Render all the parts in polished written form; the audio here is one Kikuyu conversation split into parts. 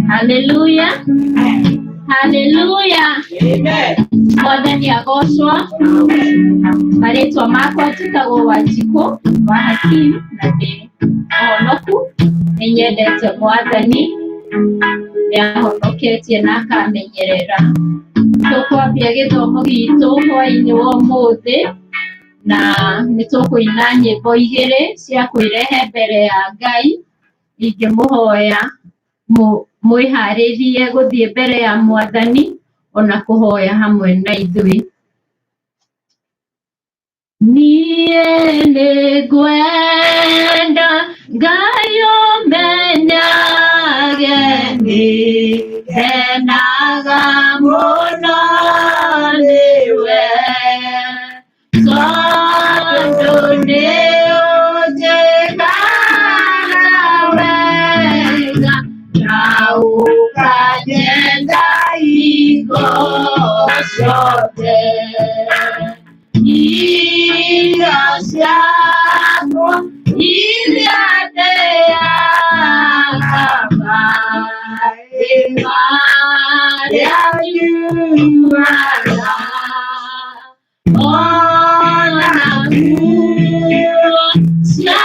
Haleluya, haleluya. Amen. Mwathani agocwo. Marĩtwa makwa njĩtagwo Wanjikũ wa Hakim na ndĩ mũhonoku. Nĩ nyendete Mwathani, nĩ ahonoketie na akamenyerera. Tũkwambia gĩthomo gitũ hwaĩ-inĩ wa ũmũthĩ na nĩ tũkũina nyĩmbo igĩrĩ cia kwĩrehe mbere ya Ngai. Ingĩmũhoya mwĩharĩrie gũthiĩ mbere ya Mwathani ona kũhoya hamwe na ithuĩ. Niĩ nĩngwenda Ngai ũmenyage nĩngenaga mũno nĩwe tondũ nĩũnjĩkaga wega na ũkanyenda hingo ciothe. Irio ciakwa iria ndĩaga maĩ marĩa nyuaga ona nguo cia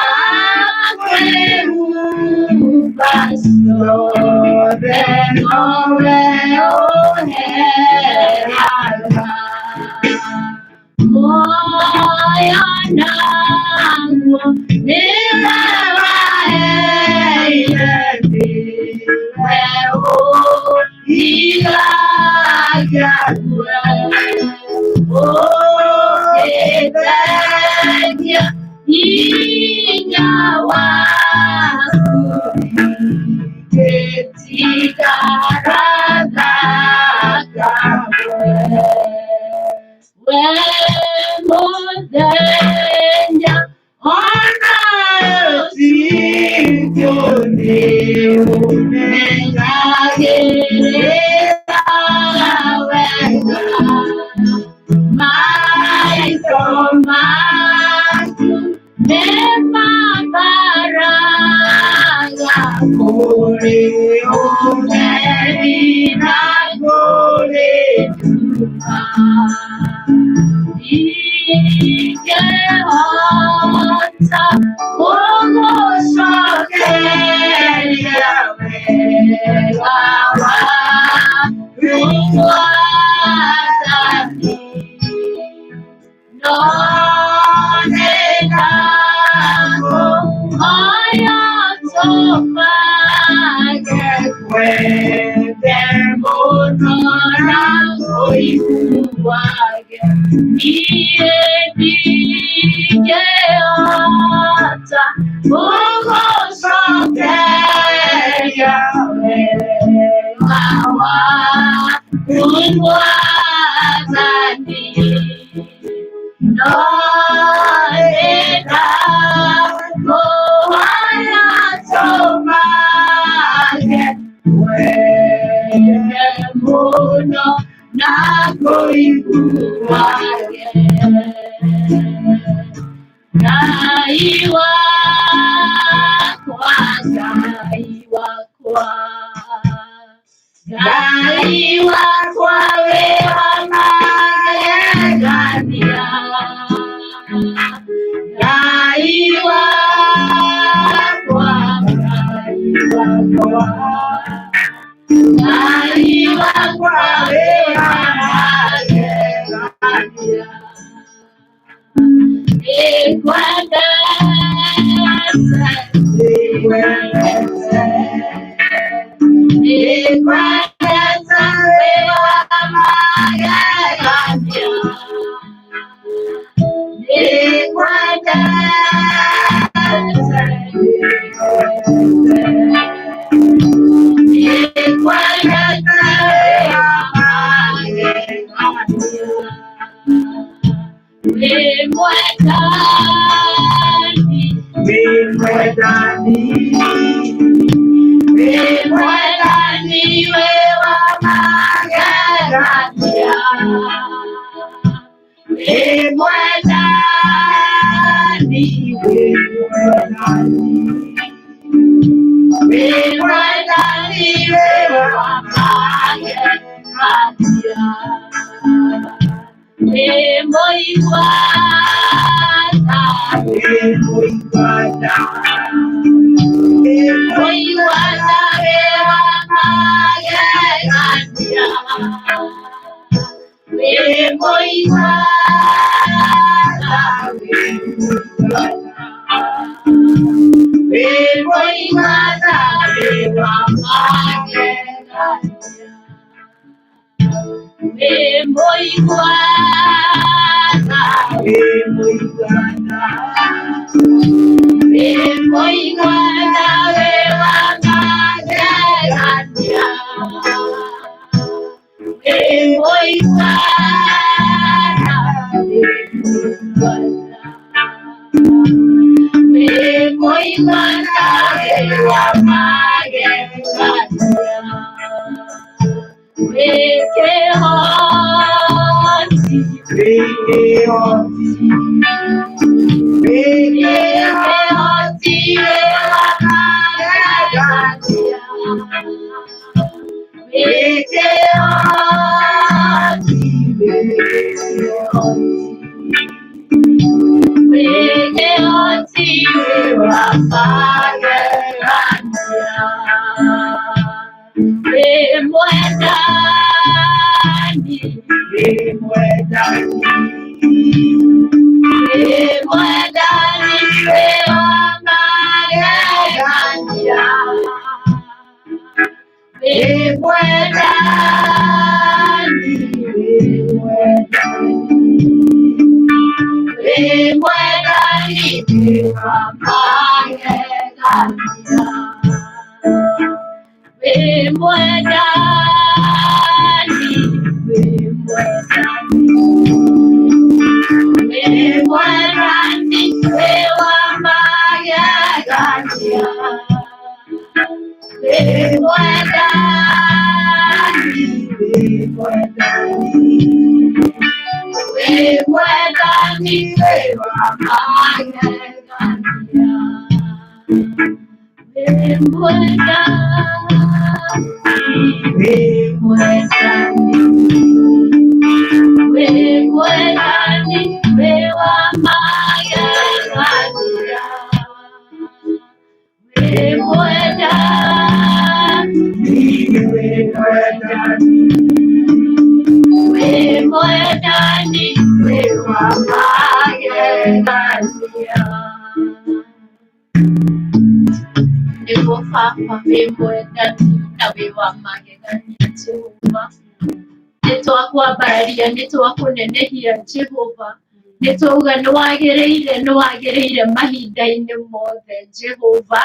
kwĩhumba ciothe nowe ũheaga. Moyo naguo nĩwe waheire nĩwe ũndigagia ngue. Ũngĩthengia hinya waku ingĩtigara thakame. We mũthenya ona ũtukũ nĩũmenyagĩrĩra wega. Maitho maku nĩmambaraga kũrĩ ũtheri na kũrĩ nduma. Ingĩhota gũgũcokeria wega waku Mwathani, no nĩndakũhoya ũtũmage ngwende mũno na ngũiguage. Niĩ ndingĩhota gũgũcokeria wega waku Mwathani, no nĩndakũhoya ũtũmage ngwende mũno na ngũiguage. Ngai wakwa, Ngai wakwa, Ngai wakwa wĩ wa magegania. Ngai wakwa, Ngai wakwa, Ngai wakwa wĩ wa magegania. Nĩngwendete, nĩngwendete, nĩngwendete wĩ wa magegania. Nĩngwendete, nĩngwendete, nĩngwendete wĩ wa magegania. Wĩ mwendani, Wĩ mwendani, wĩ mwendani wĩ wa magegania. Wĩ mwendani, wĩ mwendani, Wĩ mũigua tha, mũigua tha wĩ wa magegania. Wĩ mũigua tha, wĩ mũigua tha wĩ wa magegania. Wĩ mũigua tha, wĩ mũigua tha wĩ wa magegania. Wĩ mũigua tha, wĩ mũigua tha wĩ wa magegania. Wĩ kĩhoti, wĩ kĩhoti wĩ wa magegania. Wĩ kĩhoti, wĩ kĩhoti wĩ wa magegania. Wĩ mwendani, wĩ mwendani wĩ wa magegania. Wĩ mwendani, wĩ mwendani wĩ wa magegania. Wĩ mwendani, wĩ mwendani, wĩ mwendani wĩ wa magegania. Wĩ mwendani, wĩ mwendani wĩ wa magegania. Wĩ mwendani, wĩ mwendani, wĩ mwendani wĩ wa magegania. Wĩ mwendani, wĩ mwendani wĩ wa magegania. Nĩguo baba wĩ mwendani na wĩ wa magegania Jehova. Nĩ twakwambararia, nĩ twakũnenehia Jehova. Nĩ twauga nĩ wagĩrĩire, nĩ wagĩrĩire mahinda-inĩ mothe Jehova.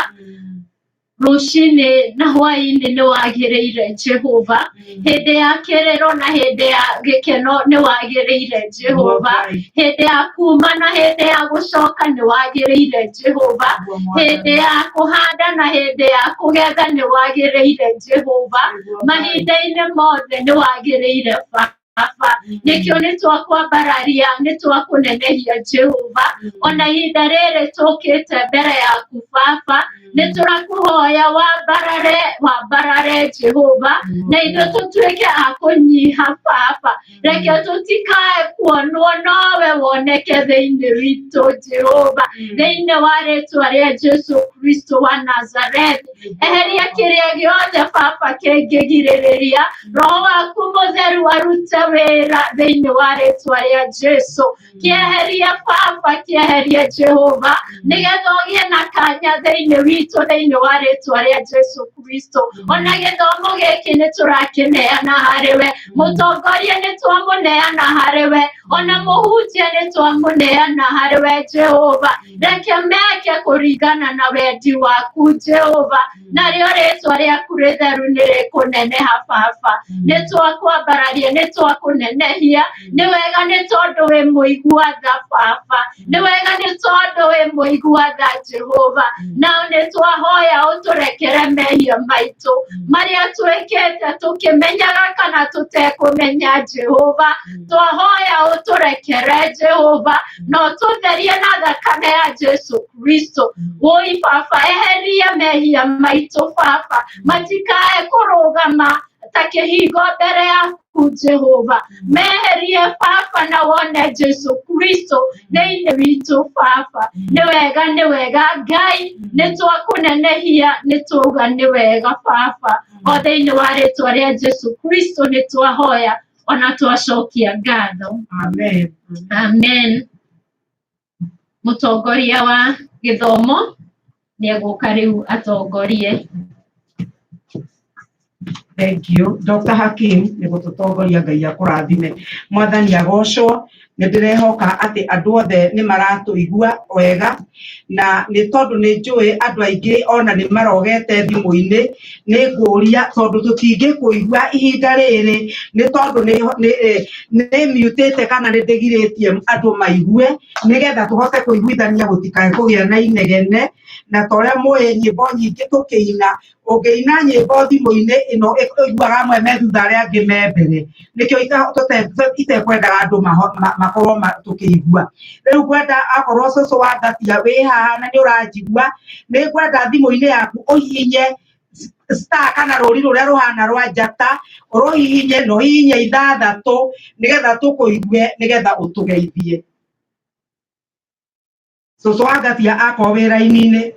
Rũcinĩ na hwaĩ-inĩ nĩ wagĩrĩire Jehova. Hĩndĩ ya kĩrĩro na hĩndĩ ya gĩkeno nĩ wagĩrĩire Jehova. Hĩndĩ ya kuma na hĩndĩ ya gũcoka nĩ wagĩrĩire Jehova. Hĩndĩ ya kũhanda na hĩndĩ ya kũgetha nĩ wagĩrĩire Jehova. Mahinda-inĩ mothe nĩ wagĩrĩire Baba. Nĩkĩo nĩ twakwambararia, nĩ twakũnenehia Jehova. Ona ihinda rĩrĩ tũkĩte mbere yaku Baba, nĩ tũrakũhoya wambarare, wambarare Jehova, na ithuĩ tũtuĩke a kũnyiha Baba. Reke tũtikae kuonwo nowe woneke thĩinĩ witũ Jehova, thĩinĩ wa rĩtwa rĩa Jesu Kristo wa Nazarethi. Eheria kĩrĩa gĩothe Baba kĩngĩgirĩrĩria Roho waku mũtheru arute wĩra thĩinĩ wa rĩtwa rĩa Jesu. Kĩeherie Baba, kĩeherie Jehova, nĩgetha ũgĩe na kanya thĩinĩ witũ thĩinĩ wa rĩtwa rĩa Jesu Kristo. Ona gĩthomo gĩkĩ nĩ tũrakĩneana harĩ we, mũtongoria nĩ twamũneana harĩ we, ona mũhunjia nĩ twamũneana harĩ we Jehova. Reke meke kũringana na wendi waku Jehova, narĩo rĩtwa rĩaku rĩtheru nĩ rĩkũneneha Baba. Nĩ twakwambararia, nĩ twakũnenehia. Nĩ wega nĩ tondũ wĩ mũigua tha Baba, nĩ wega nĩ tondũ wĩ mũigua tha Jehova. Nao nĩ twahoya ũtũrekere mehia maitũ marĩa twĩkĩte tũkĩmenyaga kana tũtekũmenya Jehova. Twahoya ũtũrekere Jehova, na ũtũtherie na thakame ya Jesu Kristo. Woi Baba, eheria mehia maitũ Baba, matikae kũrũgama ta kĩhingo mbere yaku Jehova. Meherie Baba na wone Jesu Kristo thĩinĩ witũ Baba. Nĩ wega, nĩ wega Ngai, nĩ twakũnenehia, nĩ twauga nĩ wega Baba. O thĩinĩ wa rĩtwa rĩa Jesu Kristo nĩ twahoya ona twacokia ngatho. Amen. Amen. Mũtongoria wa gĩthomo nĩ egũka rĩu atongorie. Thank you. Dr. Hakim nĩ gũtũtongoria Ngai akũrathime. Mwathani agocwo. Nĩ ndĩrehoka atĩ andũ othe nĩ maratũigua wega, na nĩ tondũ nĩ njũĩ andũ aingĩ ona nĩ marogete thimũ-inĩ, nĩ ngũria tondũ tũtingĩkũigua ihinda rĩrĩ nĩ tondũ nĩ mutĩte kana nĩ ndĩgirĩtie andũ maigue, nĩgetha tũhote kũiguithania gũtikae kũgĩa na inegene. Na ta ũrĩa mũĩ nyĩmbo nyingĩ tũkĩina, ũngĩina nyĩmbo thimũ-inĩ ĩno ĩiguaga amwe me thutha arĩa angĩ me mbere, nĩkĩo itekwendaga andũ makorwo tũkĩigua. Rĩu ngwenda akorwo cũcũ wa Ngatia wĩ haha na nĩ ũranjigua, nĩ ngwenda thimũ-inĩ yaku ũhihinye star kana rũri rũrĩa rũhana rwa njata, ũrũhihinye na ũhihinye ithathatũ nĩgetha tũkũigue, nĩgetha ũtũgeithie. Cũcũ wa Ngatia akorwo wĩ raini-inĩ.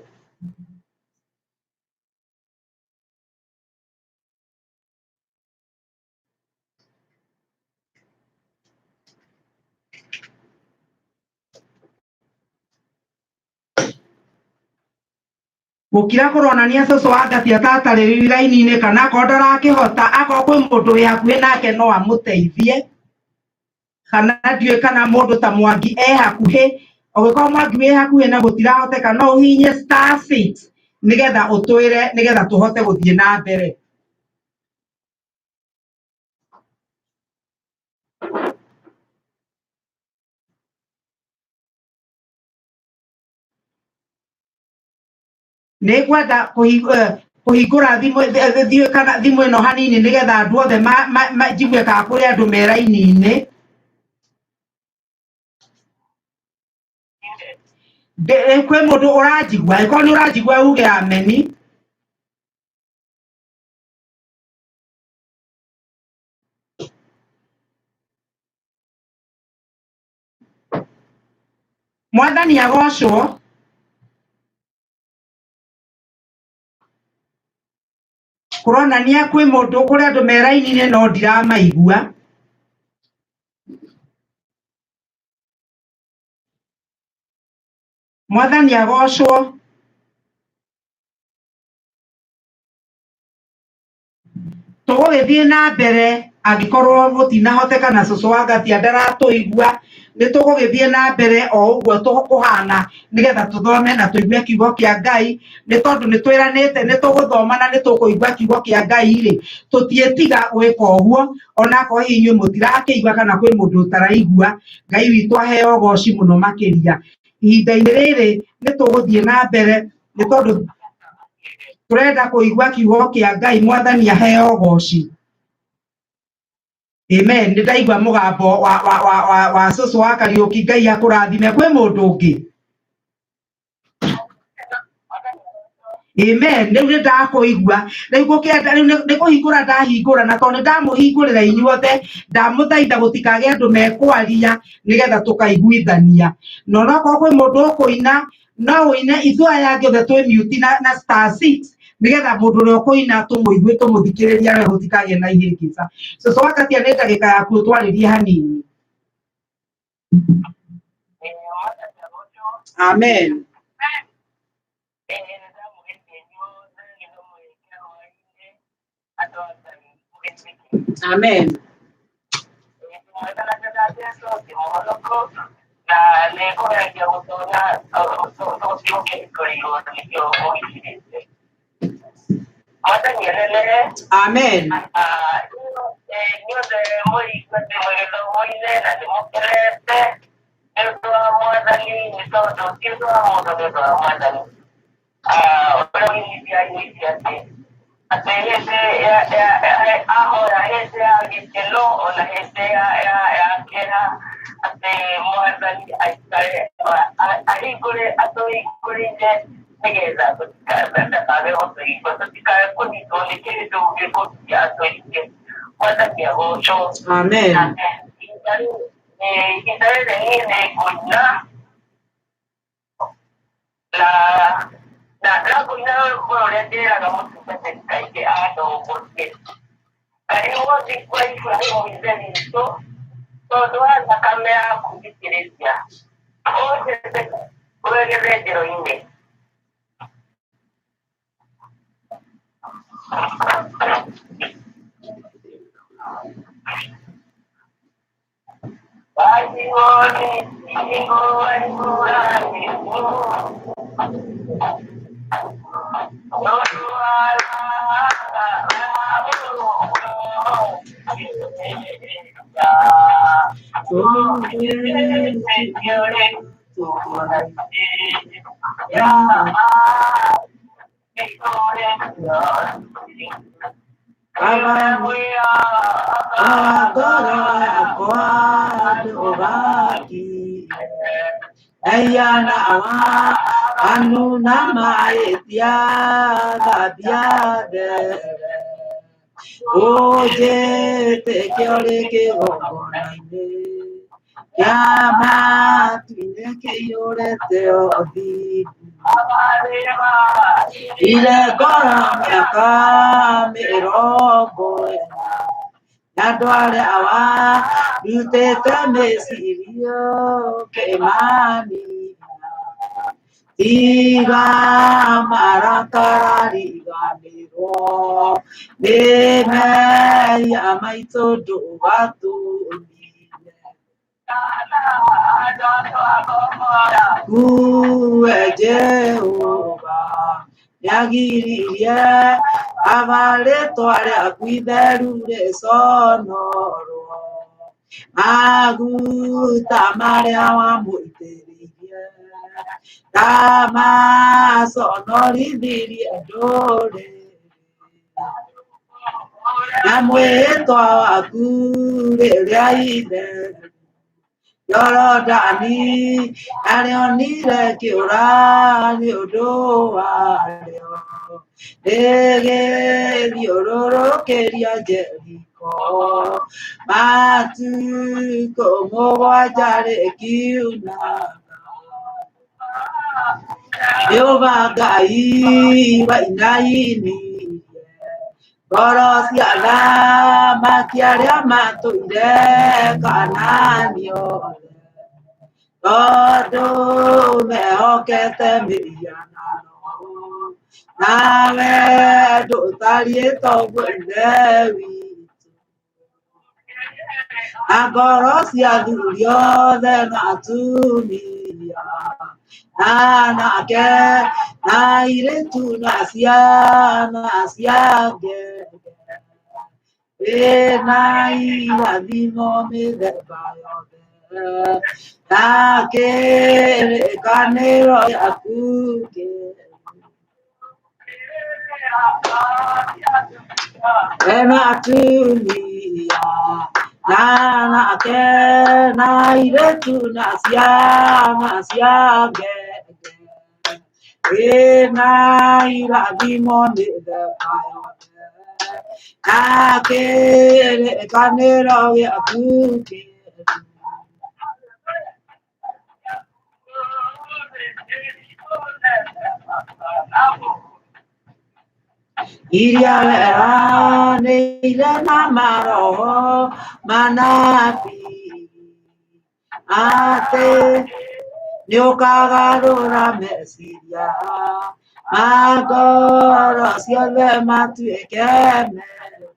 Gũkira kũronania cũcũ wa Ngatia ta atarĩ raini-inĩ, kana akorwo ndarakĩhota, akorwo kwĩ mũndũ wĩ hakuhĩ nake no amũteithie, kana ndiũĩ kana mũndũ ta Mwangi e hakuhĩ. Ũngĩkorwo Mwangi wĩ hakuhĩ na gũtirahoteka, no ũhihinye star 6 nĩgetha ũtwĩre, nĩgetha tũhote gũthiĩ na mbere. Nĩ ngwenda kũhingũra thimũ kana thimũ ĩno hanini nĩgetha andũ othe njigue kana kũrĩ andũ me raini-inĩ. Kwĩ mũndũ ũranjigua? Angĩkorwo nĩ ũranjigua uge ameni. Mwathani agocwo. Kũronania kwĩ mũndũ, kũrĩ andũ me raini-inĩ no ndiramaigua. Mwathani agocwo. Tũgũgĩthiĩ na mbere angĩkorwo gũtinahoteka na cũcũ wa Ngatia ndaratũigua, nĩ tũgũgĩthiĩ na mbere o ũguo tũkũhana nĩgetha tũthome na tũigue kiugo kĩa Ngai, nĩ tondũ nĩ twĩranĩte nĩ tũgũthoma na nĩ tũkũigua kiugo kĩa Ngai rĩ, tũtiĩtiga gwĩka ũguo, onakorwo hihi inyuĩ mũtirakĩigua kana kwĩ mũndũ ũtaraigua. Ngai witũ aheo ũgoci mũno makĩria. Ihinda-inĩ rĩrĩ nĩ tũgũthiĩ na mbere nĩ tondũ tũrenda kũigua kiugo kĩa Ngai. Mwathani aheo ũgoci. Amen. Nĩ ndaigua mũgambo wa cũcũ wa Kariũki. Ngai akũrathime. Kwĩ mũndũ ũngĩ? Amen. Rĩu nĩ ndakũigua. Rĩu ngũkĩenda, rĩu nĩ kũhingũra ndahingũra, na tondũ nĩ ndamũhingũrĩra inyuothe, ndamũthaitha gũtikagĩe andũ mekwaria nĩgetha tũkaiguithania. Na onokorwo kwĩ mũndũ ũkũina, no ũine, ithuĩ aya angĩ othe twĩ mute na star 6 nĩgetha mũndũ ũrĩa ũkũina tũmũigue, tũmũthikĩrĩrie wega, gũtikagĩe na ihĩngĩca. Cũcũ wa Ngatia, nĩ ndagĩka yaku ũtwarĩrie hanini. Amen. Amen. Amen. Nĩgetha ndakage gũtũigua, tũtikae kũnyitwo nĩ kĩndũ gĩkũgia atũikie. Mwathani agocwo. Amen. Ihinda rĩrĩ niĩ nĩ ngũina na na ngũina rwĩmbo rũrĩa njĩraga mũtungatĩri kaingĩ andongorie. Ngai mũthĩ kwa Iburahĩmu ithe witũ, tondũ wa thakame yaku thikĩrĩria, ũnjĩte wĩ gĩthĩnjĩro-inĩ. Agora yakwa ndũgaki Ayana awa anu na mahĩtia thambia there ũnjĩtĩkie ũrĩ kĩgongona-inĩ kĩa matu-inĩ kĩiyũrĩte ũthingu ire ngoro mĩaka mĩrongo ĩna na andũ arĩa warutĩte mecirio kĩmanina tiga marakara riganĩrwo nĩ mehia maitũ ndũgatũnine kuwe Jehova nĩagiririe aba rĩtwa rĩaku itheru rĩconorwo maguta marĩa wamũitĩrĩirie ndamaconorithirie ndũrĩrĩ na mwĩhĩtwa waku rĩrĩa itheru Jorodani arĩonire kĩũra nĩ ũndũ warĩo rĩgĩthiũrũrũkĩria Jeriko matukũ mũgwanja rĩkiunaga Jehova Ngai wainainirie ngoro cia athamaki arĩa matũire Kaanani othe tondũ mehokete mĩhianano nawe ndũtariĩ toguo Ithe witũ na ngoro cia athuri othe na atumia na anake na airĩtu na ciana cia ngenge wĩna irathimo mĩthemba yothe na kĩrĩkanĩro gĩaku kĩerũ ena atumia na anake na airĩtu na ciana cia ngenge wĩna irathimo mĩthemba yothe na kĩrĩkanĩro gĩaku kĩerũ iria weranĩire na maroho manabii atĩ nĩũkagarũra meciria ma ngoro ciothe matuĩke merũ.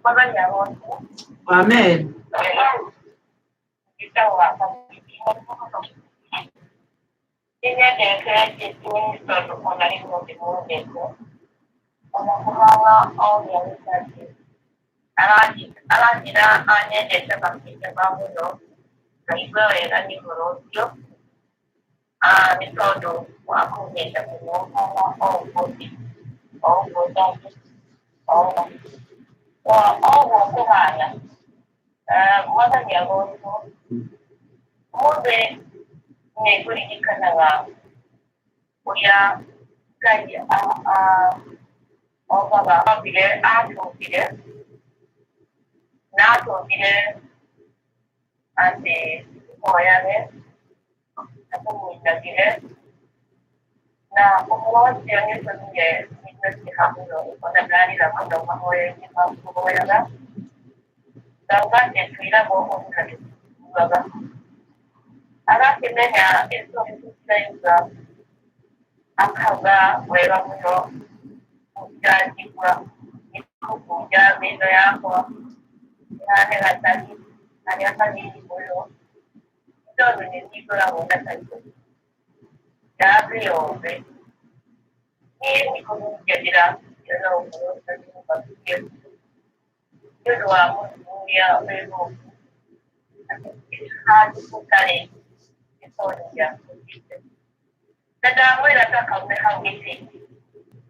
Mwathani agocwo. Amen. Nĩnyendete Jesũ tondũ ona rĩmwe ndĩmwendete, ona kũhana o ũrĩa gũtariĩ, aranjĩra anyendete makĩria ma mũno, ngaigua wega nĩ ũhoro ũcio, nĩ tondũ wa kũnyenda mũno ona o ũguo ndĩ, o ũguo ndariĩ, o ũguo kũhana. Mwathani agocwo. Ũmũthĩ nĩ ngũririkanaga ũrĩa Ngai ogaga ambire atũmbire na atũmbire atĩ tũhoyage na tũmũinagĩre, na ũhoro ũcio nĩ ũtũmire njigue kĩeha mũno ona ndarĩra mũno mahoya-inĩ ma kũhoyaga, ngauga atĩ twĩragwo ũndũ na tũtiguaga. Agakĩmenya ĩtũ tũtiraiga akauga wega mũno mũtiranjigua nĩ kũbunja mĩno yakwa ĩhane gatari karĩa kanini mũno, nĩ tondũ nĩ niĩ ngoragwo na taitũ ya thĩ yothe. Niĩ nĩ kũhunjia ndĩrahunjia na ũhoro ũcio nĩ mũbatithie nĩ ũndũ wa mũrimũ ũrĩa wĩ gũkũ, atĩ handũ gũtarĩ nĩ tondũ ndiakũrĩte. Na ndamwĩra ndakaume hau gĩtĩ-inĩ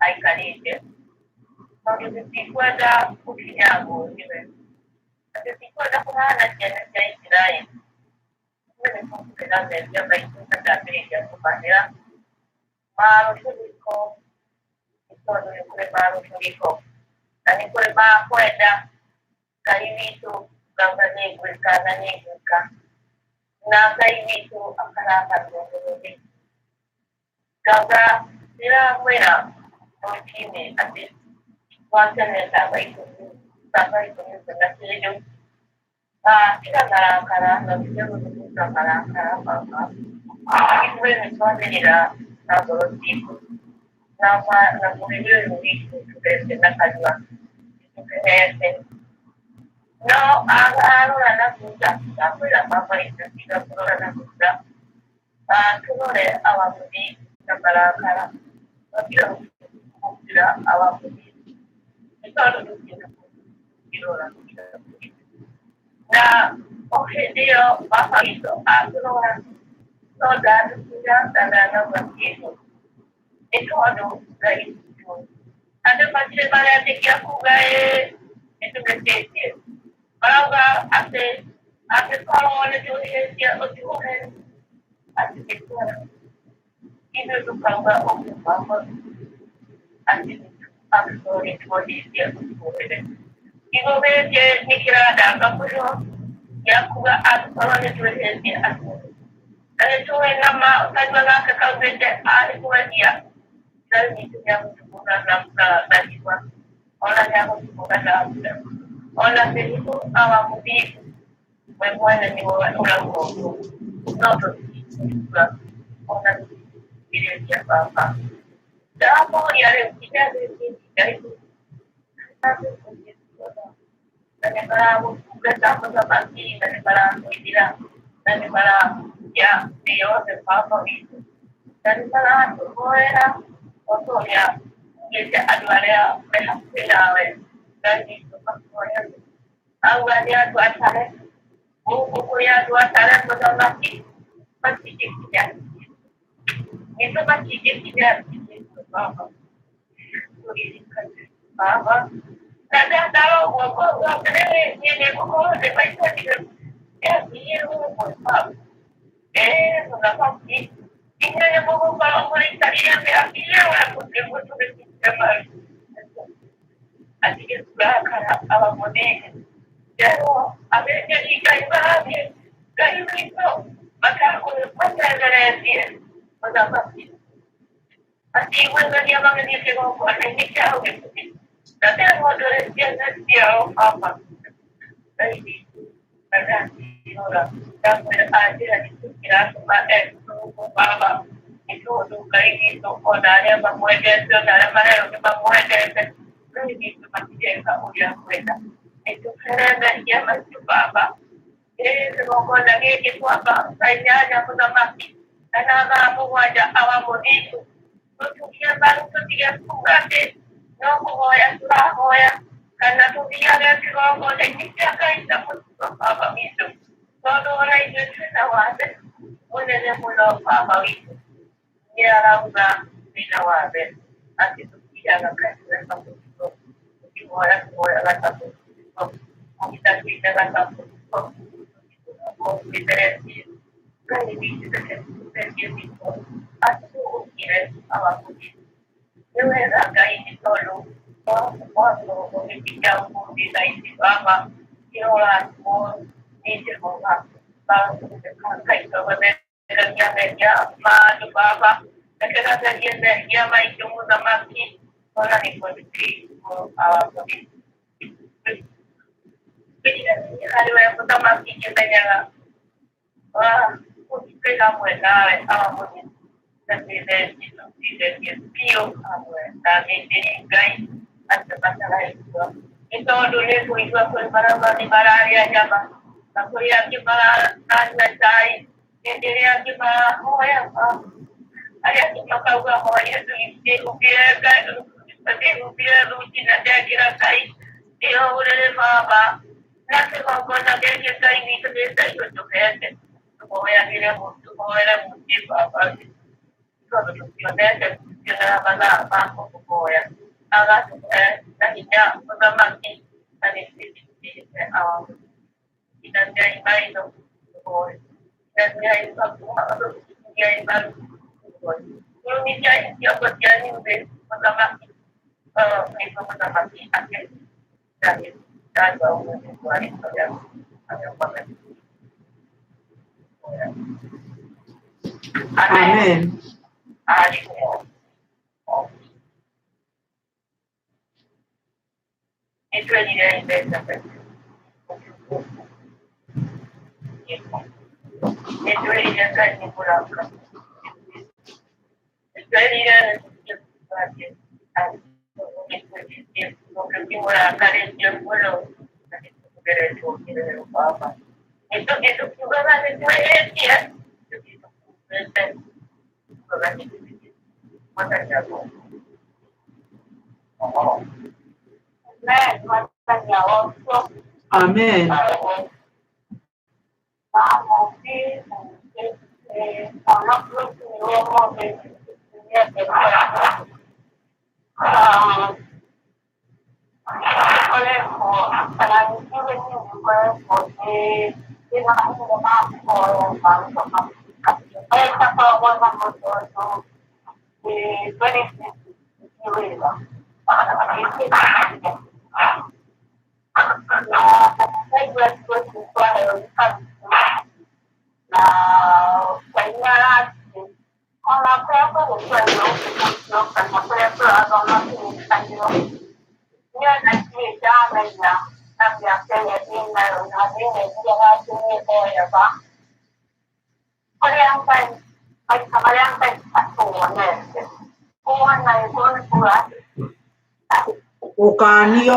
aikarĩte, tondũ tũtikwenda gũkinyangwo nĩwe, na tũtikwenda kũhana ciana cia Isiraeli. Ithuĩ nĩ tũkũhera mehia maitũ na ndambĩrĩria kũmahera marũtũrĩko, nĩ tondũ nĩ kũrĩ marũtũrĩko na nĩ kũrĩ ma kwenda Ngai witũ ngauga nĩ ngwĩka na nĩ ngwĩka, na Ngai witũ akarakarwo mũno nĩ ithuĩ. Ngauga ndĩramwĩra rũcinĩ atĩ gwatene thaa ikũmi na kĩndũ, tiga marakara na ũtige gũthugunda marakara baba. Ithuĩ nĩ twagĩrĩra na ngoro citũ na na mwĩrĩ ũyũ witũ tũrete na kanua tũkenete, no arora na thutha, ndamwĩra baba witũ tiga kũrora na thutha, tũrore awa mũthingu na marakara, tũtige gũkĩra awa mũthingu, nĩ tondũ tũtirĩ tũngĩrora. Na o hĩndĩ ĩyo baba witũ akĩrora no ndatũkinya na ndanauga kĩndũ, nĩ tondũ Ngai witũ andũ matirĩ maretĩkia kuga ĩĩ nĩtũhĩtĩtie, marauga atĩ angĩkorwo nĩtũhĩtie ũtuohe atĩ nĩtwega, ithuĩ tũkauga ũguo baba atĩ angĩkorwo nĩtuohĩtie ũtuohere. Kiugo gĩkĩ nĩ kĩrandanga mũno gĩa kuga angĩkorwo nĩtwĩhĩtie atuohere, na nĩtũĩ nama kanua gake kaumĩte arĩ kweria Ngai witũ nĩagũtũhũra na riũa, ona nĩagũtũhũra na mbura, ona mĩrimũ awa mũthingu we mwene nĩwe ũrauga ũguo, no tũtingĩigua ona tũtingĩthikĩrĩria baba. Ndamũria rĩu nginya rĩu na nĩ maragũtungata mũthamaki, na nĩ marakũinĩra, na nĩ marahunjia thĩ yothe baba witũ, na nĩ maratũhoera o ta ũrĩa ugĩte andũ arĩa me hakuhĩ nawe, Ngai witũ makũhoya. Auga nĩ andũ atare, gũkũ kũrĩ andũ atare mũthamaki, matingĩkinya nitũ, matingĩkinya baba tũririkane baba. Na ndandara ũguo ngauga atĩrĩrĩ, niĩ nĩngũkorwo ndĩ maitũ yakinyire ũguo baba. Mũthamaki, inyuĩ nĩ mũgũkorwo mũrĩikaria mĩaka wa mũtĩ tũgĩtinde atige kũrakara awa mũnene. Rĩu athĩnjĩri Ngai marathiĩ Ngai witũ matekũmacenjeretie mũthamaki, matiguithania magĩthiĩ kĩgongona-inĩ kĩao gĩkuhĩ na megondore ciana ciao baba. Ngai witũ na ndakĩrora ndamwĩra anjĩra nĩkĩ kĩratũma ekũguo baba. Tondũ Ngai witũ ona arĩa mamwendete ona arĩa marerwo nĩ mamwendete, Ngai witũ matireka ũrĩa akwenda. Nĩtũhere mehia maitũ Baba. Ĩĩ kĩgongona gĩkĩ twamba thaa inyanya mũthamaki kana thaa mũgwanja awa mũthingu. Tũturie mbaru tũtige kuga atĩ no kũhoya tũrahoya kana tũthiage kĩgongona-inĩ kĩa Ngai ta mũtugo Baba witũ. Tondũ ona ithuĩ twĩna wathe mũnene mũno Baba witũ. Nĩ arauga wĩna wathe atĩ tũthiaga kanitha ta mũtugo, tũkĩhoya tũhoyaga ta mũtugo, kũinda tũinaga ta mũtugo, tũthitheretie. Ngai witũ reke tũtherie witũ atũgũkire awa mũthingu. Nĩ wega Ngai nĩ tondũ watwo ũgĩkinya ũmũthĩ thaa ici Baba kĩrorathimwo nĩ Jehova. Ngai tũgũtheria mehia ma andũ Baba, reke gatherie mehia maitũ mũthamaki, ona nĩguo tũkĩiguo awa mũthingu. Harĩ we mũthamaki ngĩmenyaga twĩ hamwe nawe awa mũthingu na twĩtherie tũtherie biũ hamwe na athĩnjĩri Ngai acio mataraigua. Nĩ tondũ nĩ kũigua kwĩ maramani mararĩa nyama na kũrĩ angĩ maranyua cai, hĩndĩ ĩrĩa angĩ marahoya arĩa angĩ makauga hoya ndĩhumbire Ngai ndĩhumbire thuti na ndekĩra Ngai ndĩhũrĩre Baba na kĩgongona gĩkĩ Ngai witũ nĩ Ngai ũtũhete tũhoyagĩre tũhoere mũciĩ Baba tondũ tũtionete tũtionaga mathaa ma kũmũhoya agatũhe na hinya mũthamaki na nĩ twĩtĩkĩtie awa inamiai maitho tũhoe inamiai inamiai maru tũhoe rũmithia ciongo cianyu thĩ mũthamaki nĩguo mũthamaki akĩrutanie ndandwa ũmũthĩ kwa rĩtwa rĩaku. Amen. Amen. Nĩtwerire mbeca nĩtwerire Ngai nĩ mũraka nĩtwerire nĩtũmũrakarĩtie mũno na nĩtũgeretwo kĩrero Baba. Nĩtũthiĩ tũkiugaga nĩtwĩhĩtie, tũthiĩ tũkuĩte tugaga nĩtwĩhĩtie. Mwathani agocwo. Amen. Mwathani agocwo. Amen. Gũkanio.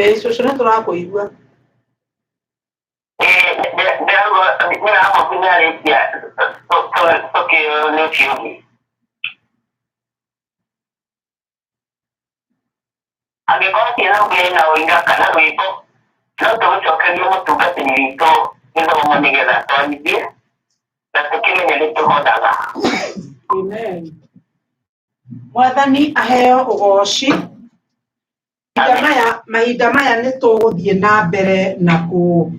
Ĩĩ cũcũ nĩ tũrakũigua. Nĩarĩkia tũkĩũrio ũcio ũngĩ. Angĩkorwo ciana ũngĩ na ũira kana rwĩmbo no tũgũcokerie mũtungatĩri witũ gĩthomo nĩgetha twarithie na tũkĩmenye nĩ tũhothaga. Amen. Mwathani aheo ũgoci. Mahinda maya nĩ tũgũthiĩ na mbere na kũ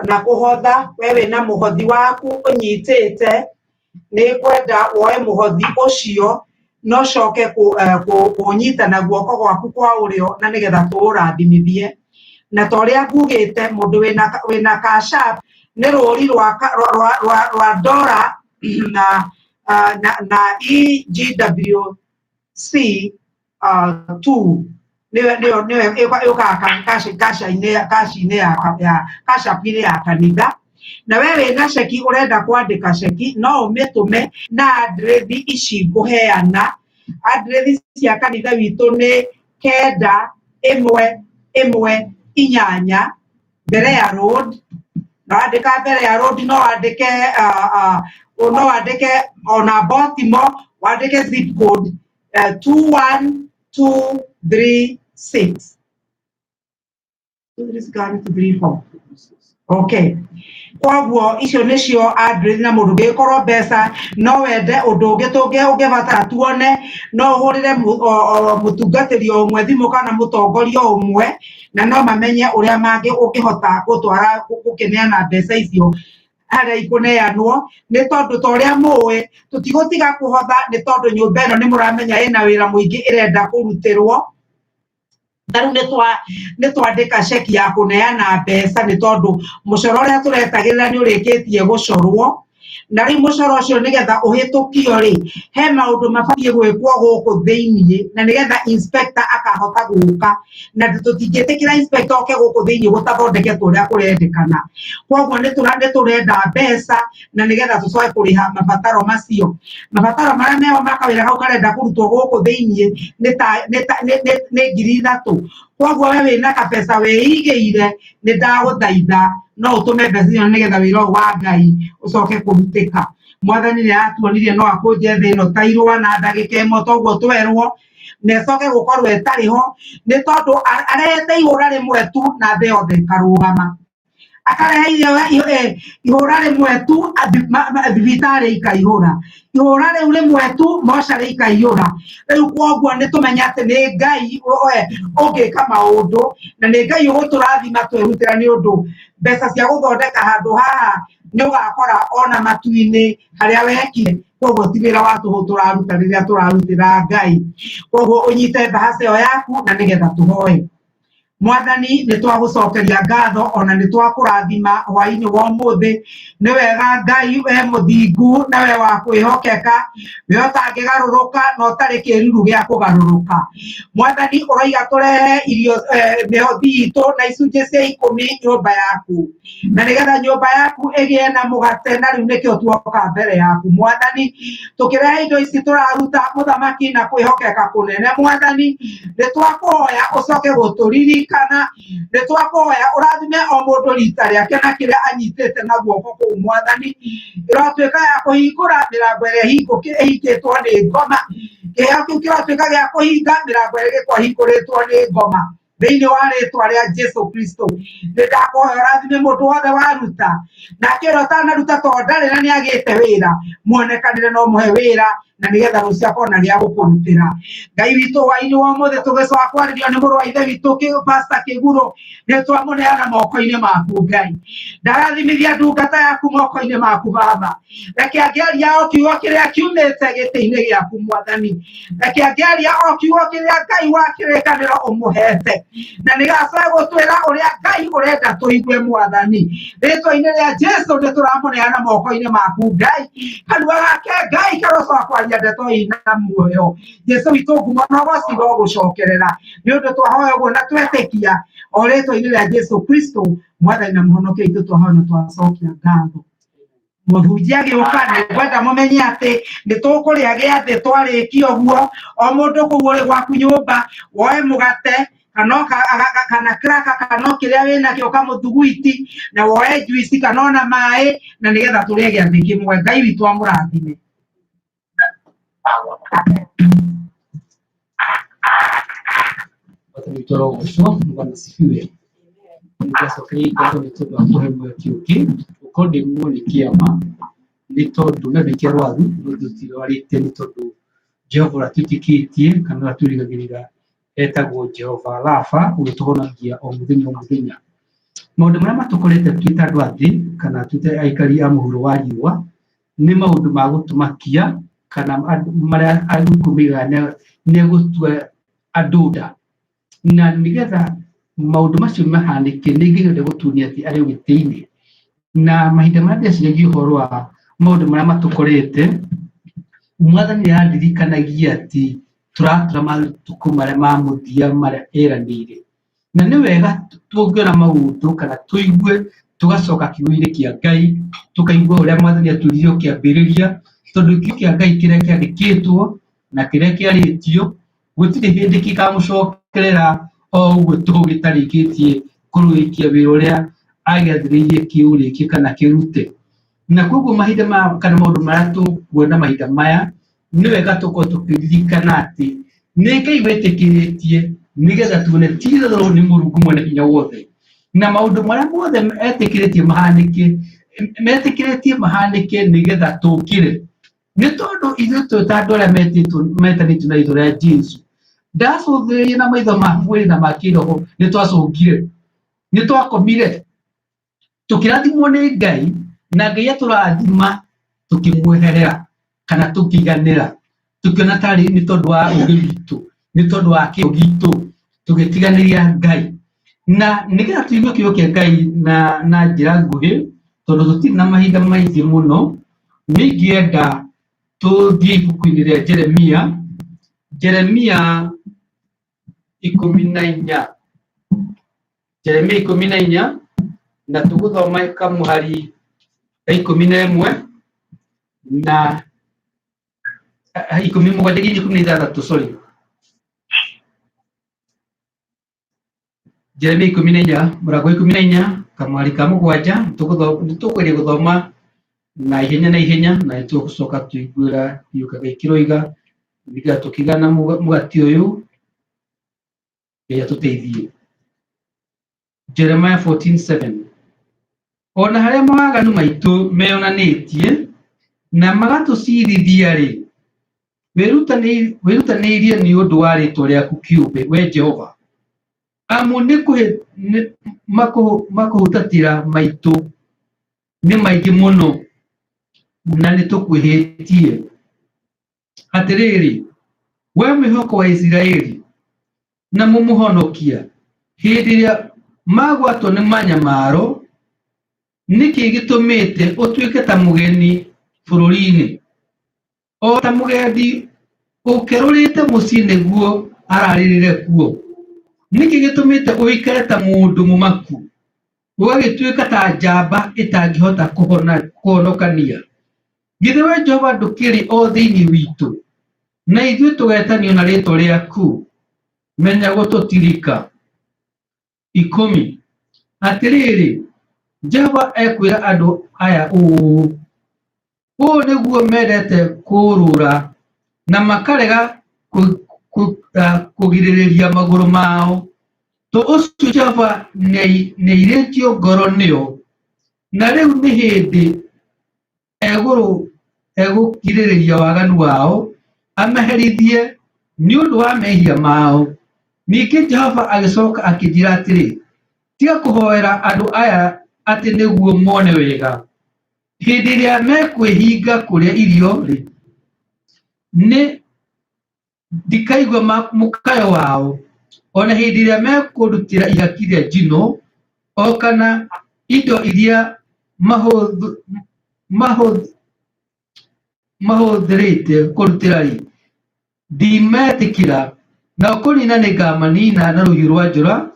na kũhotha. We wĩna mũhothi waku ũnyitĩte, nĩ ngwenda woe mũhothi ũcio na ũcoke kũũnyita na guoko gwaku kwa ũrĩo na nĩgetha tũũrathimithie. Na ta ũrĩa ngugĩte, mũndũ wĩna Cash App nĩ rũri rwa dora na EGWC 2 nĩyo ĩũkaga cash-inĩ ya Cash App-inĩ ya kanitha. Na we wĩna ceki ũrenda kwandĩka ceki no ũmĩtũme na andirethi ici ngũheana. Andirethi cia kanitha witũ nĩ 9118 Berea Road. Na wandĩka Berea Road no wandĩke no wandĩke ona Baltimore, wandĩke zip code 21236 236. Okay. Koguo icio nĩcio address, na mũndũ ũngĩkorwo mbeca no wende ũndũ ũngĩ ũngĩbatara tuone, no ũhũrĩre mũtungatĩri o ũmwe thimũ kana mũtongoria o ũmwe, na no mamenye ũrĩa mangĩ ũngĩhota gũtwara gũkĩneana mbeca icio harĩa ikũneanwo. Nĩ tondũ ta ũrĩa mũĩ, tũtigũtiga kũhotha, nĩ tondũ nyũmba ĩno nĩ mũramenya ĩna wĩra mũingĩ ĩrenda kũrutĩrwo. Ta rĩu nĩ twandĩka ceki ya kũneana mbeca, nĩ tondũ mũcoro ũrĩa tũretagĩrĩra nĩ ũrĩkĩtie gũcorwo. Na rĩu mũcoro ũcio nĩgetha ũhĩtũkio rĩ, he maũndũ mabatiĩ gwĩkwo gũkũ thĩiniĩ na nĩgetha inspector akahota gũka, na tũtingĩtĩkĩra inspector oke gũkũ thĩiniĩ gũtathondeketwo ũrĩa kũrendekana. Koguo nĩ tũrenda mbeca na nĩgetha tũcoke kũrĩha mabataro macio. Mabataro marĩa meho ma kawĩra kau karenda kũrutwo gũkũ thĩiniĩ nĩ 3,000. Koguo we wĩna kabeca wĩigĩire, nĩ ndagũthaitha no ũtũme mbeca icio nĩgetha wĩra ũyũ wa Ngai ũcoke kũrutĩka. Mwathani nĩ aratuonirie no akũnje thĩ ĩno ta irũa na ndagĩka ĩmwe, toguo twerwo, na ĩcoke gũkorwo ĩtarĩ ho, nĩ tondũ arehete ihũra rĩmwe tu na thĩ yothe ĩkarũgama. Akarehe ihũra rĩmwe tu, thibitarĩ ikaihũra. Ihũra rĩu rĩmwe tu, mocarĩ ikaihũra. Rĩu koguo nĩ tũmenye atĩ nĩ Ngai ũngĩka maũndũ, na nĩ Ngai ũgũtũrathima twerutĩra, nĩ ũndũ mbeca cia gũthondeka handũ haha nĩ ũgakora ona matu-inĩ harĩa wekire. Koguo ti wĩra wa tũhũ tũraruta rĩrĩa tũrarutĩra Ngai. Koguo ũnyite mbahaca ĩyo yaku na nĩgetha tũhoe. Mwathani, nĩ twagũcokeria ngatho ona nĩ twakũrathima hwaĩ-inĩ wa ũmũthĩ. Nĩ wega Ngai, we mũthingu na we wa kwĩhokeka, we ũtangĩgarũrũka na ũtarĩ kĩruru gĩa kũgarũrũka. Mwathani, ũroiga tũrehe irio, mĩhothi itũ na icunjĩ cia ikũmi nyũmba yaku, na nĩgetha nyũmba yaku ĩgĩe na mũgate. Na rĩu nĩkĩo tuoka mbere yaku Mwathani, tũkĩrehe indo ici tũraruta mũthamaki na kwĩhokeka kũnene. Mwathani, nĩ twakũhoya ũcoke gũtũririkana, nĩ twakũhoya ũrathime o mũndũ rita rĩake na kĩrĩa anyitĩte na guoko kũu. Mwathani, ĩrotuĩka ya kũhingũra mĩrango ĩrĩa ĩhingĩtwo nĩ ngoma. Kĩheo kĩu kĩrotuĩka gĩa kũhinga mĩrango ĩrĩa ĩgĩkorwo ĩhingũrĩtwo nĩ ngoma, thĩinĩ wa rĩtwa rĩa Jesu Kristo. Nĩ ndakũhoya ũrathime mũndũ wothe waruta, nake ũrĩa ũtanaruta tondũ ndarĩ na nĩ agĩte wĩra, muonekanĩre no mũhe wĩra na nĩgetha rũciũ akona gĩa gũkũrutĩra. Ngai witũ, hwaĩ-inĩ wa ũmũthĩ tũgĩcoka kwarĩrio nĩ mũrũ wa ithe witũ Pastor Kĩguro, nĩ twamũneana moko-inĩ maku. Ngai, ndarathimithia ndungata yaku moko-inĩ maku. Baba, reke angĩaria o kiugo kĩrĩa kiumĩte gĩtĩ-inĩ gĩaku. Mwathani, reke angĩaria o kiugo kĩrĩa Ngai wa kĩrĩkanĩro ũmũhete, na nĩgacoke gũtwĩra ũrĩa Ngai ũrenda tũigue. Mwathani, rĩtwa-inĩ rĩa Jesu nĩ tũramũneana moko-inĩ maku. Ngai, kanua gake Ngai karocoka kwaria ndeto ina muoyo. Jesu witũ, ngumo na ũgoci gũcokerera, nĩ ũndũ twahoya ũguo na twetĩkia, o rĩtwa-inĩ rĩa Jesu Kristo, Mwathani na Mũhonokia witũ, twahoya na twacokia ngatho. Mũhunjia agĩũka, nĩ ngwenda mũmenye atĩ nĩ tũkũrĩa gĩathĩ. Twarĩkia ũguo, o mũndũ kũu ũrĩ gwaku nyũmba woe mũgate. Kana kana cracker kana o kĩrĩa wĩnakĩo kamũthuguiti na woe juice kana ona maĩ na nĩgetha tũrĩe gĩathĩ kĩmwe. Ngai witũ amũrathime. Mwathani witũ arogocwo, Bwana asifiwe. Nĩndacokeria ngatho nĩ tondũ wa kũhe mweke ũngĩ gũkorwo ndĩ muoyo nĩ kĩama, nĩ tondũ no ndĩke rwaru no tũtirwarĩte nĩ tondũ Jehova ũrĩa twĩtĩkĩtie kana ũrĩa twĩrĩgagĩrĩra etagwo Jehova Rafa ũrĩa ũtũhonagia o mũthenya o mũthenya. Maũndũ marĩa matũkorete twĩ ta andũ a thĩ kana twĩ ta aikari a mũhuro wa riũa nĩ maũndũ ma gũtũmakia kana marĩa agĩkũyũ moigaga nĩ gũtua andũ nda. Na nĩgetha maũndũ macio mahanĩke nĩ Ngai ũrenda gũtuonia atĩ arĩ gĩtĩ-inĩ. Na mahinda marĩa ndĩreciragia ũhoro wa maũndũ marĩa matũkorete, Mwathani nĩ arandirikanagia atĩ tũratũra matukũ marĩa ma mũthia marĩa eranĩire. Na nĩ wega tũngĩona maũndũ kana tũigue tũgacoka kiugo-inĩ kĩa Ngai, tũkaigua ũrĩa Mwathani atwĩrire o kĩambĩrĩria, tondũ kiugo kĩa Ngai kĩrĩa kĩandĩkĩtwo na kĩrĩa kĩarĩtio, gũtirĩ hĩndĩ gĩkamũcokerera o ũguo tũhũ gĩtarĩkĩtie kũrĩkia wĩra ũrĩa agĩathĩrĩirie kĩũrĩkie kana kĩrute. Na koguo mahinda maya kana maũndũ marĩa tũkuona mahinda maya, nĩ wega tũkorwo tũkĩririkana atĩ nĩ Ngai wĩtĩkĩrĩtie nĩgetha tuone ti itherũ nĩ Mũrungu mwene hinya wothe. Na maũndũ marĩa mothe etĩkĩrĩtie mahanĩke, metĩkĩrĩtie mahanĩke nĩgetha tũkĩre. Nĩ tondũ ithuĩ twĩ ta andũ arĩa metĩtwo metanĩtio na rĩtwa rĩa Jesũ, ndacũthĩrĩria na maitho ma mwĩrĩ na ma kĩroho nĩ twacũngire, nĩ twakomire, tũkĩrathimwo nĩ Ngai na Ngai atũrathima tũkĩmweherera kana tũkĩiganĩra, tũkĩona tarĩ nĩ tondũ wa ũgĩ witũ, nĩ tondũ wa kĩo gitũ, tũgĩtiganĩria Ngai. Na nĩgetha tũigue kiugo kĩa Ngai na njĩra nguhĩ, tondũ tũtirĩ na mahinda maingĩ mũno, nĩ ingĩenda tũthiĩ ibuku-inĩ rĩa Jeremia, Jeremia 14, Jeremia 14, na tũgũthoma kamũhari ka 11 na 17 nginya 16, sorry. Jeremia 14 mũrango wa 14 kamũhari ka 7 nĩtũkũgeria gũthoma na ihenya na ihenya na nĩtũgũcoka tũiguĩra kiugo kĩa Ngai kĩroiga nĩgetha tũkĩgana mũgati ũyũ Ngai atũteithie. Jeremiah 14:7 Ona harĩa mawaganu maitũ meyonanĩtie na magatũcirithia-rĩ, wĩrutanĩirie nĩ ũndũ wa rĩĩtwa rĩaku kĩũmbe, wee Jehova, amu nĩ makũhutatĩra maitũ nĩ maingĩ mũno na nĩtũkwĩhĩtie. Atĩrĩrĩ, wee mwĩhoko wa Isiraeli na mũmũhonokia, hĩndĩ ĩrĩa magwatwo nĩ manyamaro, nĩkĩ gĩtũmĩte ũtuĩke ta mũgeni bũrũri-inĩ, o ta mũgendi ũkerũrĩte mũciĩ nĩguo ararĩrĩre kuo? Nĩkĩ gĩtũmĩte ũikare ta mũndũ mũmaku, ũgagĩtuĩka ta njamba ĩtangĩhota kũhonokania? Githĩ we Jehova ndũkĩrĩ o thĩinĩ witũ, na ithuĩ tũgetanio na rĩĩtwa rĩaku? Menya gũtũtirika. 10. Atĩrĩrĩ, Jehova ekwĩra andũ aya ũũ, ũũ nĩguo mendete kũũrũra na makarega kũgirĩrĩria magũrũ mao. Tondũ ũcio Jehova nĩairĩtio ngoro nĩo, na rĩu nĩ hĩndĩ egũkirĩrĩria waganu wao, amaherithie nĩ ũndũ wa mehia mao. Ningĩ Jehova agĩcoka akĩnjĩra atĩrĩ, tiga kũhoera andũ aya atĩ nĩguo mone wega. Hĩndĩ ĩrĩa mekwĩhinga kũrĩa irio-rĩ, nĩ ndikaigua mũkayo wao, o na hĩndĩ ĩrĩa mekũndutĩra ihaki rĩa njino, o kana indo iria mahũthĩrĩte kũndutĩra-rĩ, ndimetĩkĩra, nao kũniina nĩngamanina na rũhiũ rwa njora,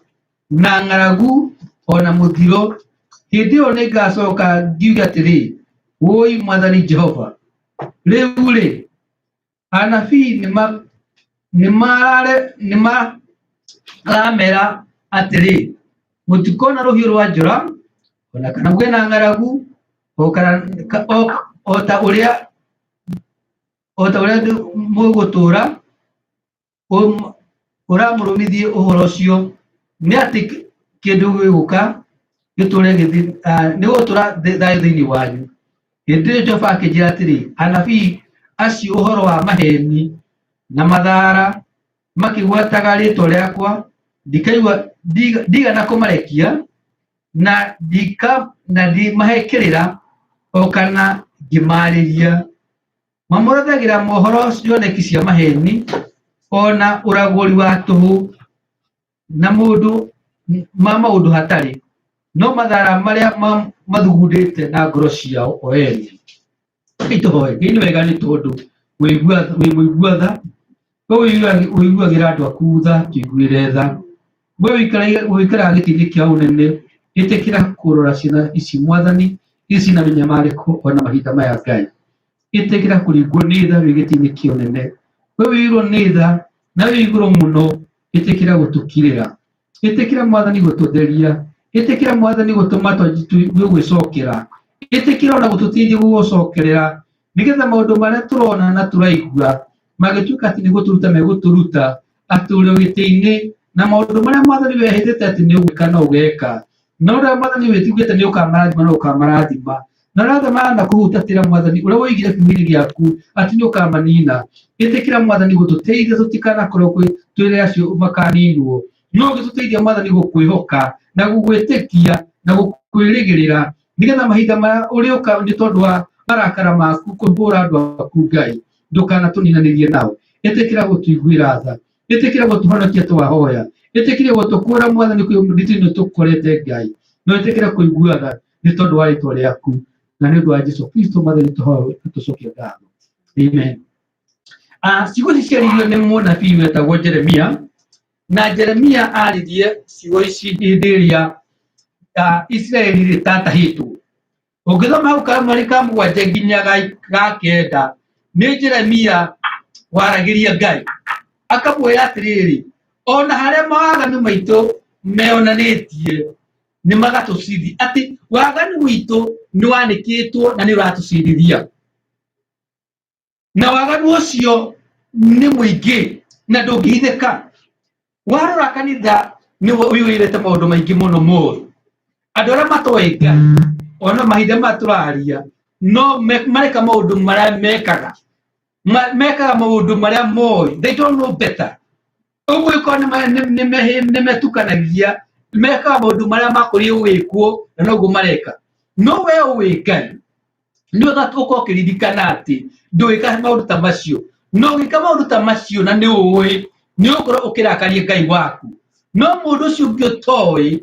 na ng'aragu, o na mũthiro. Hĩndĩ ĩyo nĩngacoka ngiuge atĩrĩ, Wũi Mwathani Jehova! Rĩu-rĩ, anabii Aramera atĩrĩ, mũtikona rũhiũ rwa njora ona kana mũgĩe na ng'aragu, o kana o ta ũrĩa mũgũtũũra ũramũrũmithie ũhoro ũcio, nĩ atĩ kĩndũ gĩgũka gĩtũũre nĩ gũtũũra thayũ thĩinĩ wanyu. Hĩndĩ ĩyo Jehova akĩnjĩra atĩrĩ, anabii acio ũhoro wa maheeni na mathaara makĩgwetaga rĩĩtwa rĩakwa, ndikaigua ndigana kũmarekia na ndimahe kĩrĩra o kana ngĩmaarĩria. Mamũrathagĩra mohoro cioneki cia maheeni o na ũragũri wa tũhũ na mũndũ ma maũndũ hatarĩ, no mathaara marĩa mathugundĩte na ngoro ciao o ene. Itũhoe. Ngai nĩ wega nĩ tondũ wĩ mũigua tha, we ũiguagĩra andũ aku tha, tũiguĩre tha. We ũikaraga gĩtĩ-inĩ kĩa ũnene, ĩtĩkĩra kũrora ciana ici Mwathani, ici ciĩna mĩnyamarĩko ona mahinda maya Ngai. Ĩtĩkĩra kũringwo nĩ tha wĩ gĩtĩ-inĩ kĩa ũnene. We ũiyũirwo nĩ tha na wĩ igũrũ mũno, ĩtĩkĩra gũtũkirĩra. Ĩtĩkĩra Mwathani gũtũtheria. Ĩtĩkĩra Mwathani gũtũma tũigue gwĩcokera. Ĩtĩkĩra ona gũtũteithia gũgũcokerera nĩgetha maũndũ marĩa tũrona na tũraigua magĩtuĩka atĩ nĩ gũtũruta megũtũruta atĩ ũrĩ o gĩtĩ-inĩ na maũndũ marĩa Mwathani wehĩtĩte atĩ nĩ ũgwĩka no ũgeka. Na ũrĩa Mwathani wĩtigĩte nĩ ũkamarathima no ũkamarathima. Na ũrĩa othe manakũhutatĩra Mwathani ũrĩa woigire kiugo-inĩ gĩaku atĩ nĩ ũkamanina. Ĩtĩkĩra Mwathani gũtũteithia tũtikanakorwo twĩre acio makaninwo. No ũgĩtũteithia Mwathani gũkwĩhoka na gũgwĩtĩkia na gũkwĩrĩgĩrĩra nĩgetha mahinda marĩa ũrĩũka nĩ tondũ wa marakara maku kũhũra andũ aku Ngai ndũkanatũninanĩrie nao. Ĩtĩkĩra gũtũiguĩra tha. Ĩtĩkĩra gũtũhonokia twahoya. Ĩtĩkĩra gũtũkũra Mwathani kwĩ nditi-inĩ tũkorete Ngai. No ĩtĩkĩra kũigua tha nĩ tondũ wa rĩtwa rĩaku na nĩ ũndũ wa Jesu Kristo Mwathani tũhoe tũcokie ngatho. Amen. Ciugo ici ciaririo nĩ mũnabii wetagwo Jeremia, na Jeremia aririe ciugo ici hĩndĩ ĩrĩa Isiraeli rĩtatahĩtwo. Ũngĩthoma hau kamweri ka mũgwanja nginya ga kenda, nĩ Jeremia waragĩria Ngai akamwĩra atĩrĩrĩ, ona harĩa mawaganu maitũ meyonanĩtie nĩ magatũcirithia, atĩ waganu witũ nĩ wanĩkĩtwo na nĩ ũratũcirithia, na waganu ũcio nĩ mũingĩ na ndũngĩhithĩka. Warora kanitha nĩ ũiyũrĩte maũndũ maingĩ mũno moru. Andũ arĩa matoĩ Ngai ona mahinda maya tũraria no mareka maũndũ marĩa mekaga, mekaga maũndũ marĩa moĩ, they don't know better. Ũguo ĩkorwo nĩ metukanagia, mekaga maũndũ marĩa makũrĩirwo gwĩkwo na noguo mareka. No we ũĩ Ngai nĩ ũkorwo ũkĩririkana atĩ ndũgĩka maũndũ ta macio, na ũgĩka maũndũ ta macio na nĩ ũĩ nĩ ũgũkorwo ũkĩrakaria Ngai waku. No mũndũ ũcio ũngĩ ũtoĩ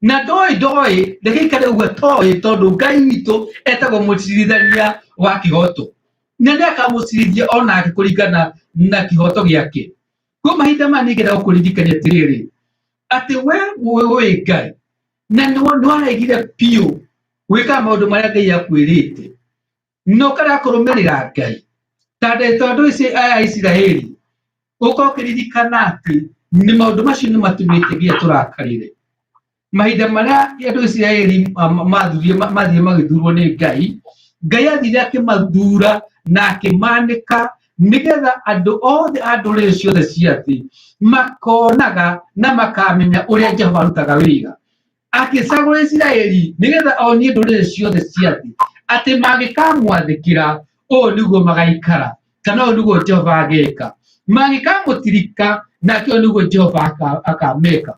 na ndoĩ ndoĩ, reke aikare ũguo atoĩ, tondũ Ngai witũ etagwo mũcirithania wa kĩhoto, na nĩ akamũcirithia onake kũringana na kĩhoto gĩake. Kwa mahinda maya nĩngĩenda gũkũririkania atĩrĩrĩ, atĩ we ũĩ Ngai na nĩ waregire biũ gwĩka maũndũ marĩa Ngai akwĩrĩte, na ũkarega kũrũmĩrĩra Ngai ta andũ aya a Isiraeli, ũkorwo ũkĩririkana atĩ nĩ maũndũ macio nĩ matũmĩte nginya tũrakarĩre. Mahinda marĩa andũ a Isiraeli mathire magĩthurwo nĩ Ngai, Ngai athire akĩmathura na akĩmanĩka nĩgetha andũ othe a ndũrĩrĩ ciothe cia thĩ makonaga na makamenya ũrĩa Jehova arutaga wĩra. Akĩcagũra Isiraeli nĩgetha onie ndũrĩrĩ ciothe cia thĩ atĩ mangĩkamwathĩkĩra ũũ nĩguo magaikara, kana ũũ nĩguo Jehova ageka. Mangĩkamũtirika nake ũũ nĩguo Jehova akameka.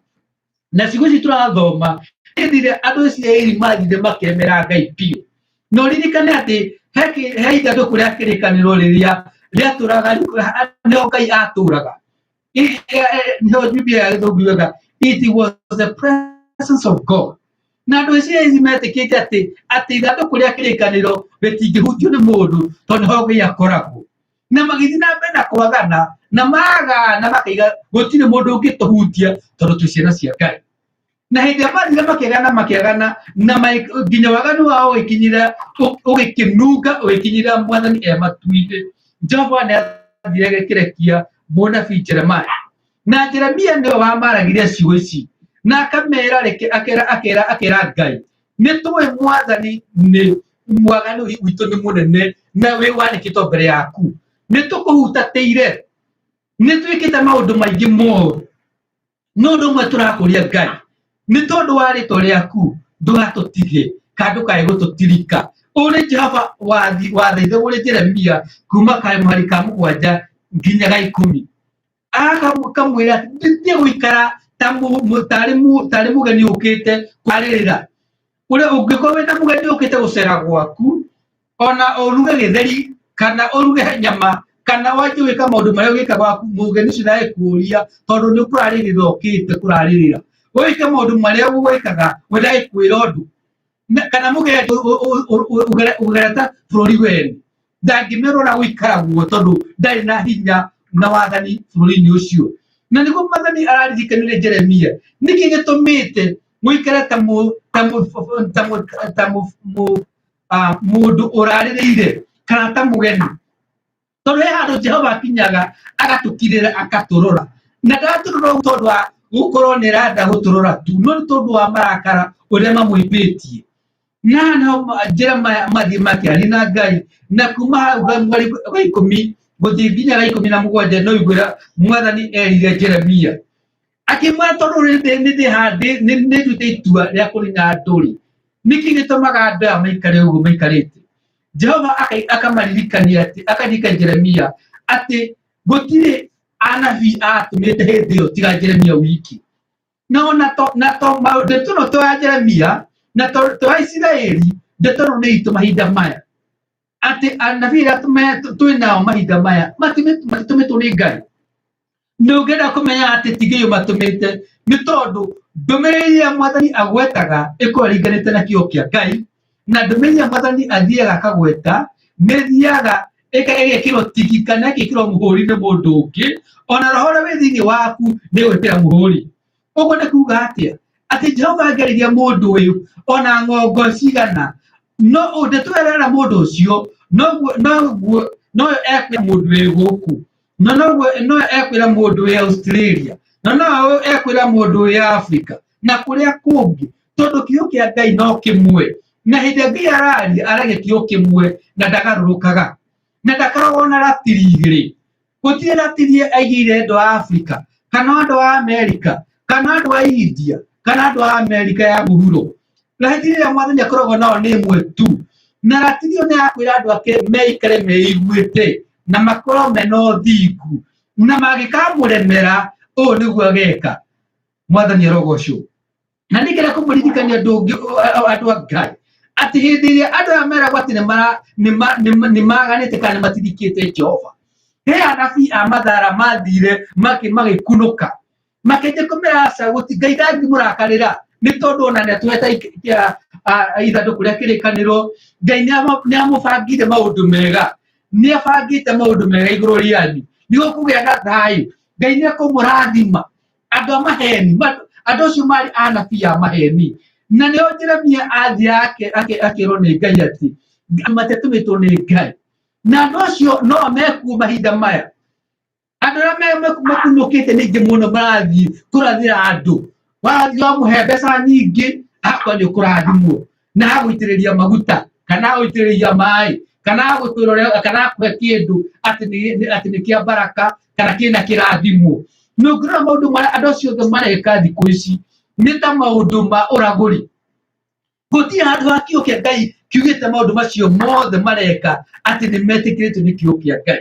Na ciugo ici tũrathoma hĩndĩ ĩrĩa andũ a Isiraeli mathire makĩremera Ngai biũ. Na ũririkane atĩ he ithandũkũ rĩa kĩrĩkanĩro rĩrĩa rĩatũraga, nĩho Ngai atũraga. Nĩho Biblia ya Gĩthũngũ yugaga it was the presence of God. Na andũ a Isiraeli metĩkĩtie atĩ ithandũkũ rĩa kĩrĩkanĩro rĩtingĩhutio nĩ mũndũ tondũ nĩho Ngai akoragwo. Na magĩthiĩ na mbere na kwagana na magana makaiga gũtirĩ mũndũ ũngĩtũhutia tondũ twĩ ciana cia Ngai. Na hĩndĩ ĩrĩa mathire makĩagana makĩagana na nginya waganu wao ũgĩkinyĩra ũgĩkĩnunga ũgĩkinyĩra Mwathani e matu-inĩ. Jehova nĩ athire agĩkĩrekia mũnabii Jeremiah. Na Jeremia nĩwe wamaragĩria ciugo ici na akamera reke akera akera akera Ngai nĩ tũĩ mwathani nĩ mwaganu witũ nĩ mũnene na wĩ wandĩkĩtwo mbere yaku, nĩ tũkũhutatĩire, nĩ twĩkĩte maũndũ maingĩ moru, no ũndũ ũmwe tũrakũria Ngai nĩ tondũ wa rĩtwa rĩaku ndũgatũtige kana ndũkae gũtũtirika. Ũũ nĩ Jehova wathaithe ũrĩ Jeremia kuma kamũhari ka 7 nginya ga 10, akamwĩra thiĩ gũikara ta tarĩ mũgeni ũkĩte kwarĩrĩra. Ũrĩa ũngĩkorwo wĩna mũgeni ũkĩte gũcera gwaku, ona ũruge gĩtheri kana ũruge nyama kana wanjie gwĩka maũndũ marĩa ũgĩka gwaku, mũgeni ũcio ndagĩkũria tondũ nĩ kũrarĩrĩra ũkĩte kũrarĩrĩra. Ũgĩke maũndũ marĩa ũgwĩkaga we ndagĩkwĩra ũndũ. Kana mũgeni ũgereta bũrũri wene ndangĩmerora gũikara guo tondũ ndarĩ na hinya na wathani bũrũri-inĩ ũcio. Na nĩguo mwathani araririkanire Jeremia nĩkĩ gĩtũmĩte mũikare ta mũndũ ũrarĩrĩire kana ta mũgeni, tondũ he handũ Jehova akinyaga agatũkirĩra akatũrora, na ndatũrora ũguo tondũ wa gũkorwo nĩ arenda gũtũrora tu, no nĩ tondũ wa marakara ũrĩa mamũhĩmbĩtie. Na no Jeremia mathiĩ makĩaria na Ngai, na kuma hau mweri wa 10 gũthiĩ nginya ga 17 no igwĩra mwathani erire Jeremia akĩmwĩra tondũ nĩ nduĩte itua rĩa kũnina andũ-rĩ, nĩkĩ gĩtũmaga andũ aya maikare ũguo maikarĩte? Jehova akamaririkania atĩ, akaririkania Jeremia atĩ gũtirĩ anabii atũmĩte hĩndĩ ĩyo tiga Jeremia wiki. Na ona to, na to, ndeto ĩno to ya Jeremia na to ya Isiraeli, ndeto ĩno nĩ itũ mahinda maya, atĩ anabii arĩa twĩ nao mahinda maya matitũmĩtwo nĩ Ngai. Nĩ ũngĩenda kũmenya atĩ ti Ngai ũmatũmĩte, nĩ tondũ ndũmĩrĩri ĩrĩa mwathani agwetaga ĩkoragwo ĩringanĩte na kiugo kĩa Ngai, na ndũmĩrĩri ĩrĩa mwathani athiaga akagweta nĩ ĩthiaga ĩgekĩrwo tiki kana ĩgekĩrwo mũhũri nĩ mũndũ ũngĩ, ona roho ũrĩa wĩ thĩinĩ waku nĩ gwĩkĩra mũhũri. Ũguo nĩ kuga atĩa? Atĩ Jehova angĩarĩria mũndũ ũyũ ona ng'ongo cigana, no ndeto ĩrĩa ĩrera mũndũ ũcio noguo noyo ekwĩra mũndũ wĩ gũkũ, na noguo noyo ekwĩra mũndũ wĩ Australia, na noyo ekwĩra mũndũ wĩ Africa na kũrĩa kũngĩ, tondũ kiugo kĩa Ngai no kĩmwe, na hĩndĩ ĩrĩa Ngai araria aragia kiugo kĩmwe na ndagarũrũkaga, na ndakoragwo na ratiri igĩrĩ. Gũtirĩ ratiri aigĩire andũ a Africa kana andũ a America kana andũ a India kana andũ a America ya mũhuro. Ratiri ĩrĩa mwathani akoragwo nao nĩ ĩmwe tu, na ratiri ĩyo nĩ ya kwĩra andũ ake meikare meiguĩte na makorwo mena ũthingu, na mangĩkamũremera ũũ nĩguo ageka. Mwathani arogocwo. Na ningĩ kũmũririkania andũ ũngĩ, andũ a Ngai, atĩ hĩndĩ ĩrĩa andũ aya meragwo atĩ nĩ maganĩte kana nĩ matirikĩte Jehova, he anabii a mathara mathire magĩkunũka makĩnjia kũmera aca gũti Ngai ndangĩmũrakarĩra nĩ tondũ ona nĩ atũhete ithandũkũ rĩa kĩrĩkanĩro. Ngai nĩ amũbangire maũndũ mega, nĩ abangĩte maũndũ mega igũrũ rĩanyu nĩguo kũgĩa na thayũ. Ngai nĩ ekũmũrathima. Andũ a maheni, andũ acio marĩ anabii a maheni, na nĩo Jeremia athiĩ akĩrwo nĩ Ngai atĩ matiatũmĩtwo nĩ Ngai, na andũ acio no mekuo mahinda maya. Andũ arĩa makunũkĩte nĩ aingĩ mũno marathiĩ kũrathĩra andũ, wathiĩ wamũhe mbeca nyingĩ akwa nĩ ũkũrathimwo, na agũitĩrĩria maguta kana agũitĩrĩria maĩ kana agũtwĩra ũrĩa, kana akũhe kĩndũ atĩ nĩ kĩa baraka kana kĩna kĩrathimo. Nĩ ũngĩrora maũndũ marĩa andũ acio othe mareka thikũ ici nĩ ta maũndũ ma ũragũri. Gũtirĩ handũ ha kiugo kĩa Ngai kiugĩte maũndũ macio mothe mareka atĩ nĩ metĩkĩrĩtio nĩ kiugo kĩa Ngai.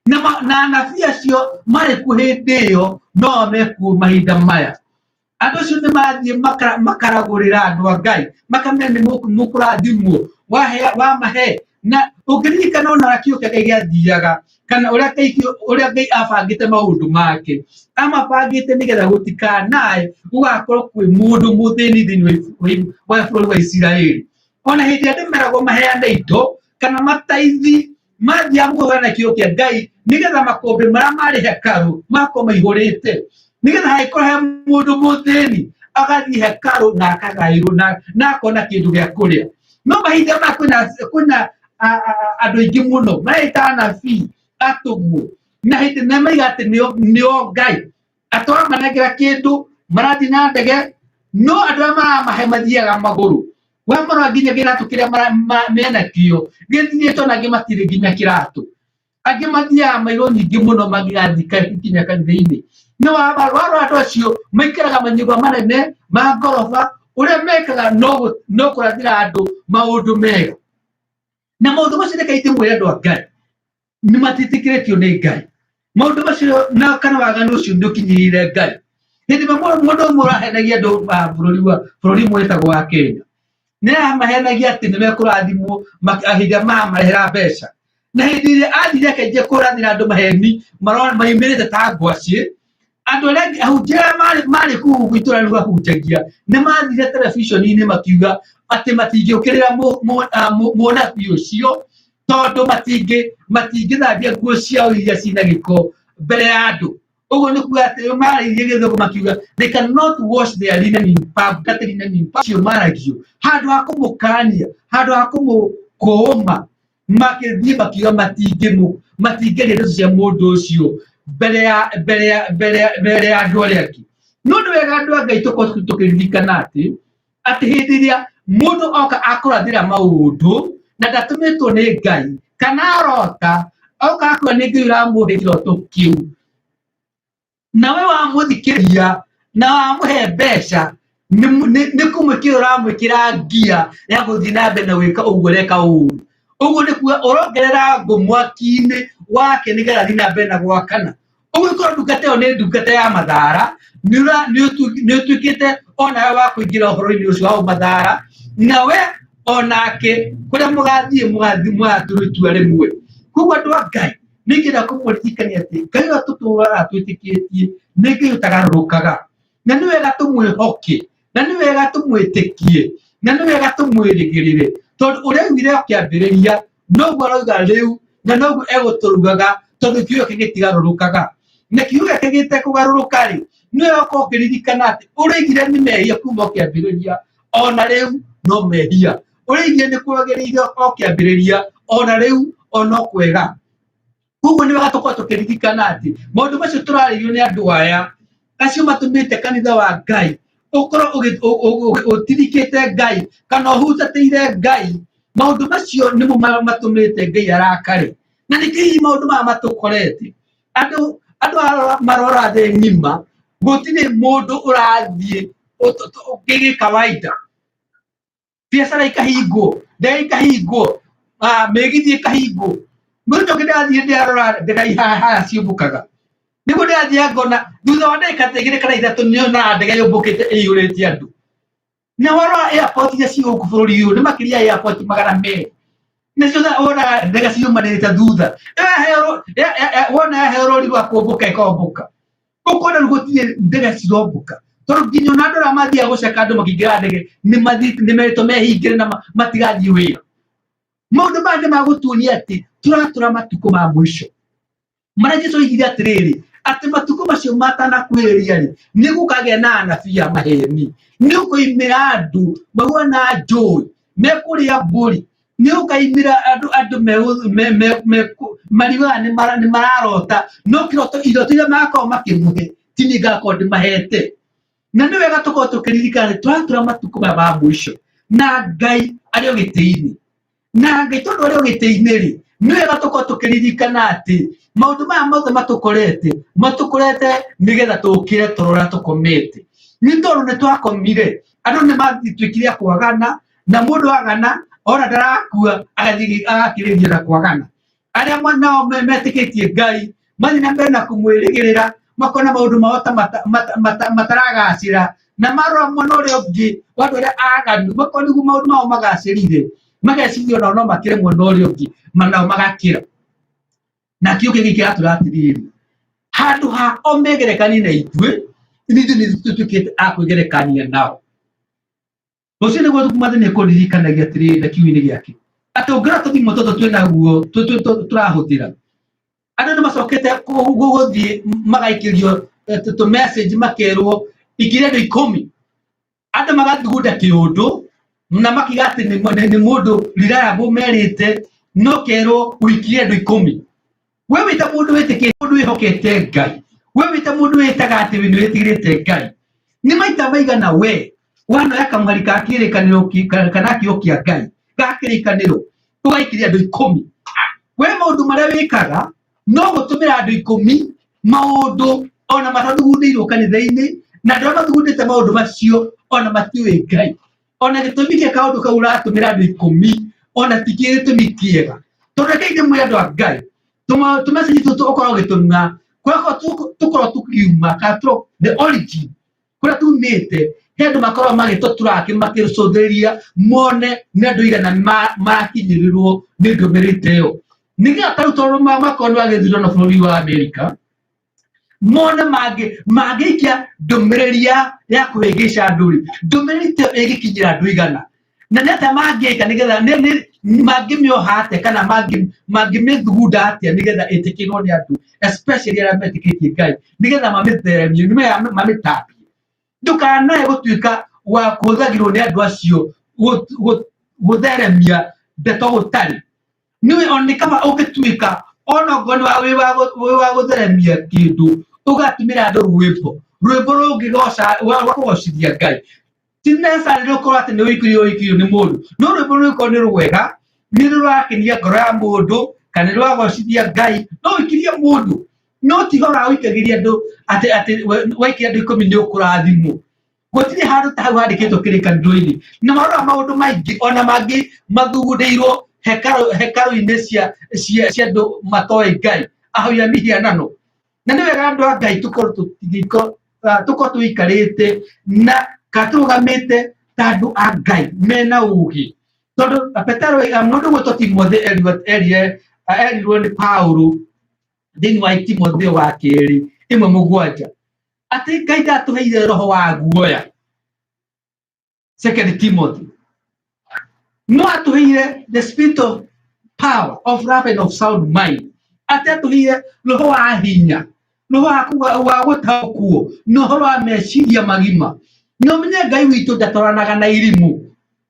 Na anabii acio marĩ kuo hĩndĩ ĩyo no mekuo mahinda maya. Andũ acio nĩ mathiĩ makaragũrĩra andũ a Ngai, makamera nĩ mũkũrathimwo, wamahe. Na ũngĩririkana ona ũrĩa kiugo kĩa Ngai gĩathiaga, kana ũrĩa Ngai abangĩte maũndũ make, amabangĩte nĩgetha gũtikanae gũgakorwo kwĩ mũndũ mũthĩni thĩinĩ wa bũrũri wa Isiraeli. Ona hĩndĩ ĩrĩa andũ meragwo maheane indo kana mataithi, mathiaga kũheana kiugo kĩa Ngai nĩgetha makũmbĩ marĩa marĩ hekarũ makorwo maihũrĩte, nĩgetha hangĩkorwo he mũndũ mũthĩni agathiĩ hekarũ na akagaĩrwo na akona kĩndũ gĩa kũrĩa. No mahinda maya kwĩna andũ aingĩ mũno mareita anabii atũmwo, na hĩndĩ na maiga atĩ nĩo Ngai. Atĩ wamanengera kĩndũ marathiĩ na ndege, no andũ arĩa maramahe mathiaga magũrũ. Wamarora nginya kĩratũ kĩrĩa menakĩo gĩthirĩtwo, na angĩ matirĩ nginya kĩratũ. Angĩ mathiaga mairo nyingĩ mũno mangĩgathiĩ nginya kanitha-inĩ. Nĩ warora andũ acio maikaraga manyũmba manene ma ngoroba, ũrĩa mekaga no kũrathĩra andũ maũndũ mega. Na maũndũ macio reke ndĩmwĩre andũ a Ngai, nĩ matiĩtĩkĩrĩtio nĩ Ngai. Maũndũ macio na kana waganu ũcio nĩ ũkinyĩrĩire Ngai. Hĩndĩ ĩmwe mũndũ ũmwe ũrahenagia andũ a bũrũri wa bũrũri ũmwe wĩtagwo wa Kenya, nĩ aramahenagia atĩ nĩ mekũrathimwo hĩndĩ ĩrĩa maramarehera mbeca. Na hĩndĩ ĩrĩa athire akĩanjia kũrathĩra andũ maheni maumĩrĩte ta ngwacĩ, andũ arĩa angĩ ahunjia arĩa marĩ kũu itũra rĩu ahunjagia nĩ mathire television-inĩ makiuga atĩ matingĩũkĩrĩra mũnabii ũcio tondũ matingĩthambia nguo ciao iria ciĩna gĩko mbere ya andũ. Ũguo nĩ kuga atĩ marairie gĩthũngũ makiuga they cannot wash their linen in pub, dirty linen in pub. Cio maragio handũ ha kũmũkania, handũ ha kũmũkũma, makĩthiĩ makiuga matingĩaria ndeto cia mũndũ ũcio mbere ya andũ arĩa angĩ. Nĩ ũndũ wega andũ a Ngai tũkorwo tũkĩririkana atĩ hĩndĩ ĩrĩa mũndũ oka akũrathĩra maũndũ na ndatũmĩtwo nĩ Ngai kana arota, oka akũra nĩ Ngai ũramũhe kĩroto kĩu, nawe wamũthikĩrĩria na wamũhe mbeca, nĩ kũmwĩkĩra ũramwĩkĩra ngia ya gũthiĩ na mbere na gwĩka ũguo ũreka ũru. Ũguo nĩ kuga ũrongerera ngũ mwaki-inĩ wake nĩgetha athiĩ na mbere na gwakana. Ũguo ĩkorwo ndungata ĩyo nĩ ndungata ya mathara, nĩ ũtuĩkĩte onawe wa kũingĩra ũhoro-inĩ ũcio wa ũmathara, nawe onake kũrĩa mũgathiĩ mũgathiĩ mũgatua itua rĩmwe. Koguo andũ a Ngai, nĩ ngĩenda kũmũririkania atĩ Ngai ũrĩa tũtũraga twĩtĩkĩtie nĩ Ngai ũtagarũrũkaga, na nĩ wega tũmwĩhoke, na nĩ wega tũmwĩtĩkie, na nĩ wega tũmwĩrĩgĩrĩre, tondũ ũrĩa augire o kĩambĩrĩria noguo arauga rĩu, na noguo egũtũrugaga, tondũ kiugo gĩake gĩtigarũrũkaga. Na kiugo gĩake gĩtekũgarũrũka rĩ, nĩ wega ũkorwo ũkĩririkana atĩ ũrĩigire nĩ mehia kuma o kĩambĩrĩria, ona rĩu no mehia. Ũrĩigire nĩ kwagĩrĩire o kĩambĩrĩria, ona rĩu ono kwega. Koguo nĩ wega tũkorwo tũkĩririkana atĩ maũndũ macio tũrarĩrio nĩ andũ aya acio matũmĩte kanitha wa Ngai ũkorwo ũtirikĩte Ngai kana ũhutatĩire Ngai, maũndũ macio nĩmo matũmĩte Ngai arakare. Na nĩkĩo hihi maũndũ maya matũkorete. Andũ marora thĩ ng'ima, gũtirĩ mũndũ ũrathiĩ gĩkawaida. Biacara ikahingwo, ndege ikahingwo, mĩgithi ĩkahingwo. Mũthenya ũngĩ ndĩrathiĩ ndĩrarora ndege haha ciũmbũkaga, nĩguo ndĩrathiĩ ngona thutha wa ndagĩka ta igĩrĩ kana ithatũ nĩonaga ndege yũmbũkĩte ĩiyũrĩte andũ. Na warora airport iria ciĩ gũkũ bũrũri ũyũ nĩ makĩria ya airport 200, nĩcio wonaga ndege ciumanĩte thutha. Wona yaheo rũri rwa kũmbũka ĩkombũka, ũkona rĩu gũtirĩ ndege cirombũka, tondũ nginya ona andũ arĩa mathiaga gũceka andũ makĩingĩra ndege nĩ meretwo mehingĩre na matigathiĩ wĩra. Maũndũ maya nĩ magũtuonia atĩ tũratũra matukũ ma mũico marĩa Jesũ oigire atĩrĩrĩ, atĩ matukũ macio matanakuhĩrĩria rĩ, nĩ gũkagĩa na anabii a maheni, nĩ gũkoimĩra andũ mahuana njũĩ mekũrĩa mbũri, nĩ gũkaimĩra andũ mariugaga nĩ mararota, no kĩroto iroto iria magakorwo makĩmũhe ti niĩ ngakorwo ndĩmahete. Na nĩ wega tũkorwo tũkĩririkana atĩ tũratũra matukũ maya ma mũico na Ngai arĩ o gĩtĩ-inĩ. Na Ngai tondũ arĩ o gĩtĩ-inĩ rĩ, nĩ wega tũkorwo tũkĩririkana atĩ maũndũ maya mothe matũkorete, matũkorete nĩgetha tũkĩre toro ũrĩa tũkomete. Nĩ tondũ nĩ twakomire, andũ nĩ matuĩkire a kwagana, na mũndũ agana ona ndarakua agathiĩ agakĩrĩria na kwagana. Arĩa nao metĩkĩtie Ngai mathiĩ na mbere na kũmwĩrĩgĩrĩra, makona maũndũ mao ta mataragacĩra, na marora mwena ũrĩa ũngĩ wa andũ arĩa aganu makona nĩguo maũndũ mao magacĩrire, mageciria onao no makĩre mwena ũrĩa ũngĩ, nao magakĩra. Na kiugo gĩkĩ kĩratwĩra atĩrĩrĩ, handũ ha o megerekanie na ithuĩ, ithuĩ nĩ tũtuĩkĩte a kwĩgerekania nao. Rũciũ nĩguo mwathani ekũririkanagia atĩrĩrĩ na kiugo-inĩ gĩake atĩ ũngĩrora tũthimũ tũtũ twĩ naguo tũrahũthĩra, andũ nĩ macokete gũthiĩ magaikĩrio tũ message makerwo ikĩria andũ 10, andũ magathugunda kĩũndũ na makiuga atĩ nĩ mũndũ reliable merĩte, no kerwo ũikirie andũ 10. We wĩ ta mũndũ wĩtĩkĩtie, mũndũ wĩhokete Ngai, We wĩ ta mũndũ wĩtaga atĩ nĩ wĩtigĩrĩte Ngai, nĩ maita maigana we wanoya kamũhari ka kĩrĩkanĩro kana kiugo kĩa Ngai ga kĩrĩkanĩro ũgaikĩria andũ ikũmi? We maũndũ marĩa wĩkaga no gũtũmĩra andũ ikũmi maũndũ ona matathugundĩirwo kanitha-inĩ, na andũ arĩa mathugundĩte maũndũ macio ona matiũĩ Ngai. Ona gĩtũmi kĩa kaũndũ kau ũratũmĩra andũ ikũmi ona ti gĩtũmi kĩega, tondũ rekei ndĩmwĩre andũ a Ngai, tũmessage tũtũ ũkorwo ũgĩtũma kũrĩa tũkorwo tũkiuma kana the origin kũrĩa tumĩte, he andũ makoragwo magĩtũturaki makĩcũthĩrĩria mone nĩ andũ igana marakinyĩrĩrwo nĩ ndũmĩrĩri ta ĩyo, nĩgetha tarĩu tondũ makorwo nĩ wagĩthurano bũrũri wa Amerika, mone mangĩikia ndũmĩrĩri ya kũhĩngĩca andũ rĩ, ndũmĩrĩri ta ĩyo ĩngĩkinyĩra andũ igana, na nĩ atĩa mangĩka nĩgetha mangĩmĩoha atĩa kana mangĩmĩthugunda atĩa nĩgetha ĩtĩkĩrwo nĩ andũ, especially arĩa metĩkĩtie Ngai, nĩgetha mamĩtheremie, nĩgetha mamĩtambie. Ndũkanae gũtuĩka wa kũhũthagĩrwo nĩ andũ acio gũtheremia ndeto gũtarĩ. Nĩwe ona nĩ kaba ũngĩtuĩka ona okorwo nĩ wĩ wa gũtheremia kĩndũ, ũgatũmĩra andũ rwĩmbo, rwĩmbo rũngĩgoca rwa kũgocithia Ngai. Ti necessarily rũkorwo atĩ nĩ ũikĩrio ũikĩrio nĩ mũndũ, no rwĩmbo rũngĩkorwo nĩ rwega, nĩ rũrakenia ngoro ya mũndũ kana nĩ rũragocithia Ngai, no ũikĩrie mũndũ. No tiga ũrawĩikagĩria andũ atĩ waikia andũ ikũmi nĩ ũkũrathimwo. Gũtirĩ handũ ta hau handĩkĩtwo kĩrĩkanĩro-inĩ. Na marora maũndũ maingĩ ona mangĩ mathugundĩirwo hekarũ-inĩ cia andũ matoĩ Ngai, ahoi a mĩhianano. Na nĩ wega andũ a Ngai tũkorwo tũkorwo tũikarĩte na kana tũrũgamĩte ta andũ a Ngai mena ũgĩ. Tondũ Petero, mũndũ ũgwĩtwo Timothĩ erirwo nĩ Paũlũ thĩinĩ wa Timotheo wa kerĩ 1:7 atĩ Ngai ndatũheire roho wa guoya, Second Timothy, no atũheire the spirit of power of love and of sound mind, atĩ atũheire roho wa hinya, roho wa gũtaũkwo na ũhoro wa meciria magima. Na ũmenye Ngai witũ ndatwaranaga na irimũ.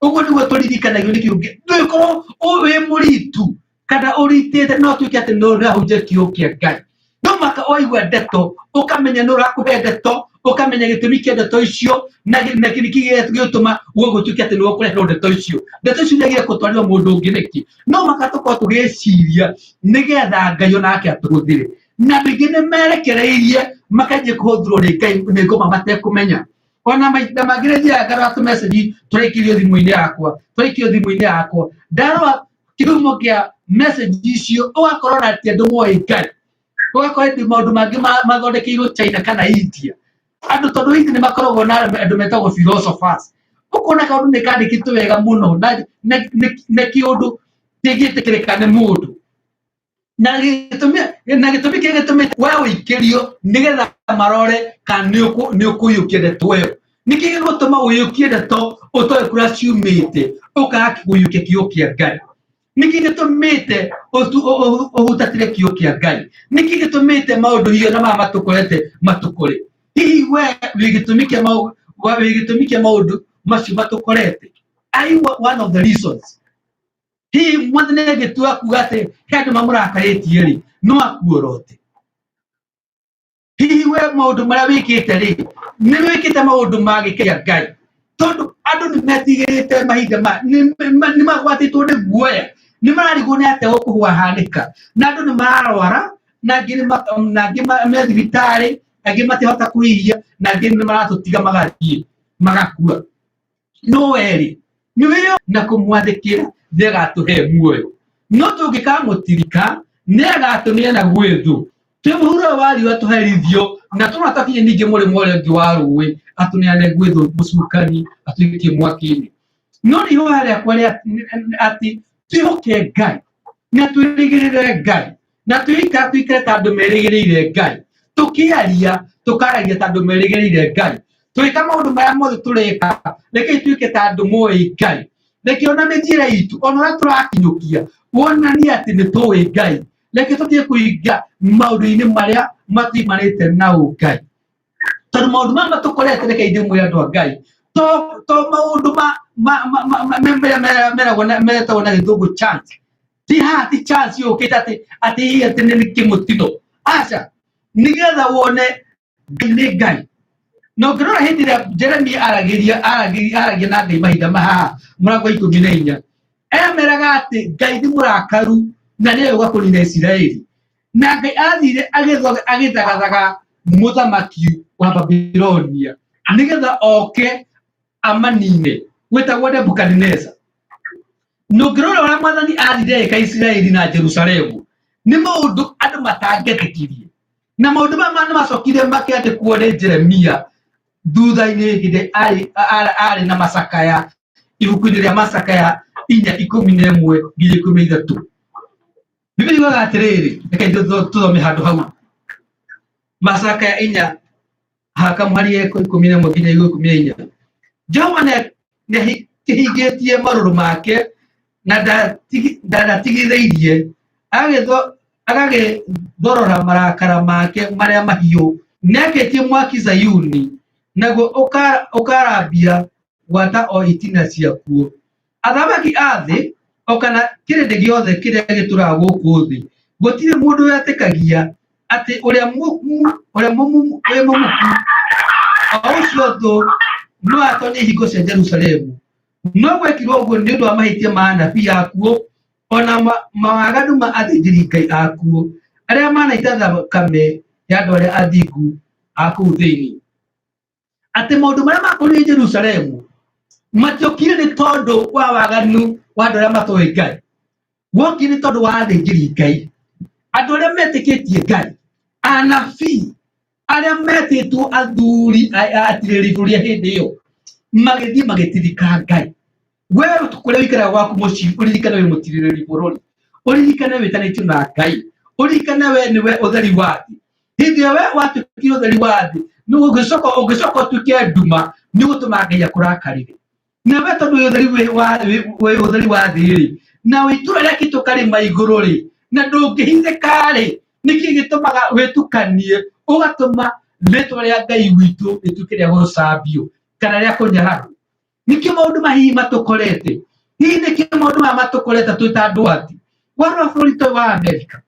Ũguo nĩguo tũririkanagio nĩ kiugo. Ndũgĩkorwo wĩ mũritu kana ũritĩte, no tuĩke atĩ no ũrahunjia kiugo kĩa Ngai. No mũhaka waigua ndeto ũkamenya nĩ ũrakũhe ndeto, ũkamenya gĩtũmi kĩa ndeto icio na nĩkĩ gĩgũtũma we gũtuĩke atĩ nĩwe ũkũreherwo ndeto icio. Ndeto icio nĩagĩrĩire gũtwarĩrwo mũndũ ũngĩ nĩkĩ? No mũhaka tũkorwo tũgĩciria nĩgetha Ngai onake atũhũthĩre. Na andũ aingĩ nĩ merekereirie makanjia kũhũthĩrwo nĩ Ngai nĩ ngoma matekũmenya. Ona mahinda mangĩ nĩ thiaga ngarora tũmessage tũraikĩrio thimũ-inĩ yakwa, tũraikĩrio thimũ-inĩ yakwa, ndarora kĩhumo kĩa message icio ũgakora ona ti andũ moĩ Ngai, ũgakora ĩndĩ maũndũ mangĩ mathondekeirwo China kana India. Andũ tondũ India nĩ makoragwo na andũ metagwo philosophers, ũkona kaũndũ nĩ kandĩkĩtwo wega mũno na kĩũndũ kĩngĩtĩkĩrĩka nĩ mũndũ. Na gĩtũmi kĩrĩa gĩtũmĩte we ũikĩrio nĩgetha marore kana nĩ ũkũiyũkia ndeto ĩyo. Nĩkĩ gĩgũtũma ũiyũkie ndeto ũtoĩ kũrĩa ciumĩte ũkaga kũiyũkia kiugo kĩa Ngai? Nĩkĩ gĩtũmĩte ũhutatĩre kiugo kĩa Ngai? Nĩkĩ gĩtũmĩte maũndũ hiyo na maya matũkorete matũkore? Hihi we wĩ gĩtũmi kĩa wĩ gĩtũmi kĩa maũndũ macio matũkorete? Are you one of the reasons? Hihi mwathani agĩtua kuga atĩ he andũ mamũrakarĩtie rĩ, no akuorote? Hihi we maũndũ marĩa wĩkĩte rĩ, nĩ wĩkĩte maũndũ mangĩkenia Ngai? Tondũ andũ nĩ metigĩrĩte mahinda ma nĩ magwatĩtwo nĩ guoya, nĩ mararigwo nĩ atĩa gũkũhanĩka, na andũ nĩ mararwara, na angĩ na angĩ me thibitarĩ, angĩ matihota kũhihia, na angĩ nĩ maratũtiga magathiĩ magakua. No werĩ nĩ wĩyo na kũmwathĩkĩra nĩ agatũhe muoyo, no tũngĩkamũtirika nĩ agatũneana gwĩ thũ. Twĩ mũhuro ũyũ wa riũa tũherithio, na tũrona twakinya ningĩ mũrĩmo ũrĩa ũngĩ wa rũĩ atũneane gwĩ thũ mũcukani atũikie mwaki-inĩ. No nĩ ihoya rĩakwa rĩa atĩ twĩhoke Ngai na twĩrĩgĩrĩre Ngai na tũikare ta andũ merĩgĩrĩire Ngai, tũkĩaria tũkaragia ta andũ merĩgĩrĩire Ngai, tũgĩka maũndũ marĩa mothe tũreka, rekei tuĩke ta andũ moĩ Ngai. Reke ona mĩthiĩre itũ ona ũrĩa tũrakinyũkia wonanie atĩ nĩ tũĩ Ngai. Reke tũtige kũinga maũndũ-inĩ marĩa matiumanĩte na ũngai, tondũ maũndũ maya matũkorete, reke ndĩmwĩre andũ a Ngai, to maũndũ metagwo na gĩthũngũ chance, ti haha ti chance yũkĩte atĩ hihi atĩ nĩ kĩmũtino, aca. Nĩgetha wone Ngai nĩ Ngai. Na ũngĩrora hĩndĩ ĩrĩa Jeremia aragĩria aragĩria aragia na Ngai mahinda ma haha mũrango wa 14, emeraga atĩ Ngai nĩ mũrakaru na nĩ egũka kũnina Isiraeli. Na Ngai athire agĩthagathaga mũthamaki wa Babilonia nĩgetha oke amanine, wĩtagwo Nebukadineza. Na ũngĩrora ũrĩa mwathani athire eka Isiraeli na Jerusalemu, nĩ maũndũ andũ matangĩetĩkirie. Na maũndũ maya nĩ macokire makĩandĩkwo nĩ Jeremia thutha-inĩ hĩndĩ arĩ na macakaya, ibuku-inĩ rĩa Macakaya 4:11 nginya 13. Biblia yugaga atĩrĩrĩ, reke tũthome handũ hau. Macakaya inya hakamũhari 11 nginya 14. Jehova nĩakĩhingĩtie marũrũ make na ndatigithĩirie, agagĩthorora marakara make marĩa mahiũ. Nĩakĩtie mwaki Zayuni, naguo ũkarambia gwata o itina ciakuo. Athamaki a thĩ o kana kĩrĩndĩ gĩothe kĩrĩa gĩtũũraga gũkũ thĩ, gũtirĩ mũndũ wetĩkagia atĩ ũrĩa wĩ mũmuku, o ũcio thũ, no atoonye ihingo cia Jerusalemu. No gwekirwo ũguo nĩ ũndũ wa mahĩtia ma anabii akuo, o na mawaganu ma athĩnjĩri-Ngai akuo, arĩa manaita thakame ya andũ arĩa athingu a kũu thĩinĩ. Atĩ maũndũ marĩa makorire Jerusalemu matiokire nĩ tondũ wa waganu wa andũ arĩa matoĩ Ngai, wokire nĩ tondũ wa athĩnjĩri Ngai, andũ arĩa metĩkĩtie Ngai, anabii arĩa metĩtwo athuri atirĩrĩri bũrũri a hĩndĩ ĩyo, magĩthiĩ magĩtirika Ngai. We kũrĩa ũikaraga gwaku mũciĩ, ũririkane wĩ mũtirĩrĩri bũrũri, ũririkane wĩtanĩtio na Ngai, ũririkane we nĩwe ũtheri wa thĩ. Hĩndĩ ĩrĩa we watuĩkire ũtheri wa thĩ, nĩ ũngĩcoka ũtuĩke nduma, nĩ ũgũtũma Ngai akũrakarĩre. Na we tondũ wĩ ũtheri wĩ ũtheri wa thĩ rĩ, na wĩ itũũra rĩakĩtwo karĩma igũrũ rĩ, na ndũngĩhithĩka rĩ, nĩkĩ gĩtũmaga wĩtukanie, ũgatũma rĩtwa rĩa Ngai witũ rĩtuĩke rĩa gũcambio kana rĩa kũnyararwo? Nĩkĩo maũndũ maya hihi matũkorete? Hihi nĩkĩo maũndũ maya matũkorete twĩ ta andũ a thĩ? Warora bũrũri ta ũyũ wa Amerika,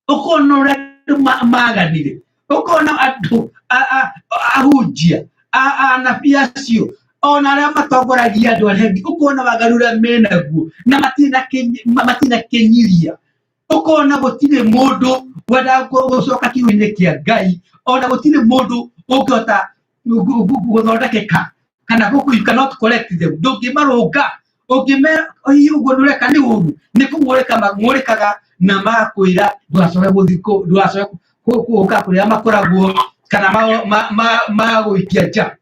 ũkona ũrĩa andũ maganire, ũkona andũ ahunjia, anabii acio, ona arĩa matongoragia andũ arĩa angĩ, ũkona waganu ũrĩa menaguo, na matirĩ na kĩnyiria. Ũkona gũtirĩ mũndũ wendaga gũcoka kiugo-inĩ kĩa Ngai, ona gũtirĩ mũndũ ũngĩhota gũthondekeka kana you cannot correct them. Ndũngĩmarũnga, ũngĩmera hihi ũguo nĩ ũreka nĩ ũru, nĩ kũng'ũrĩka mang'ũrĩkaga na magakwĩra ndũgacoke gũthiĩ ndũgacoke gũka kũrĩa makoragwo kana magagũikia nja.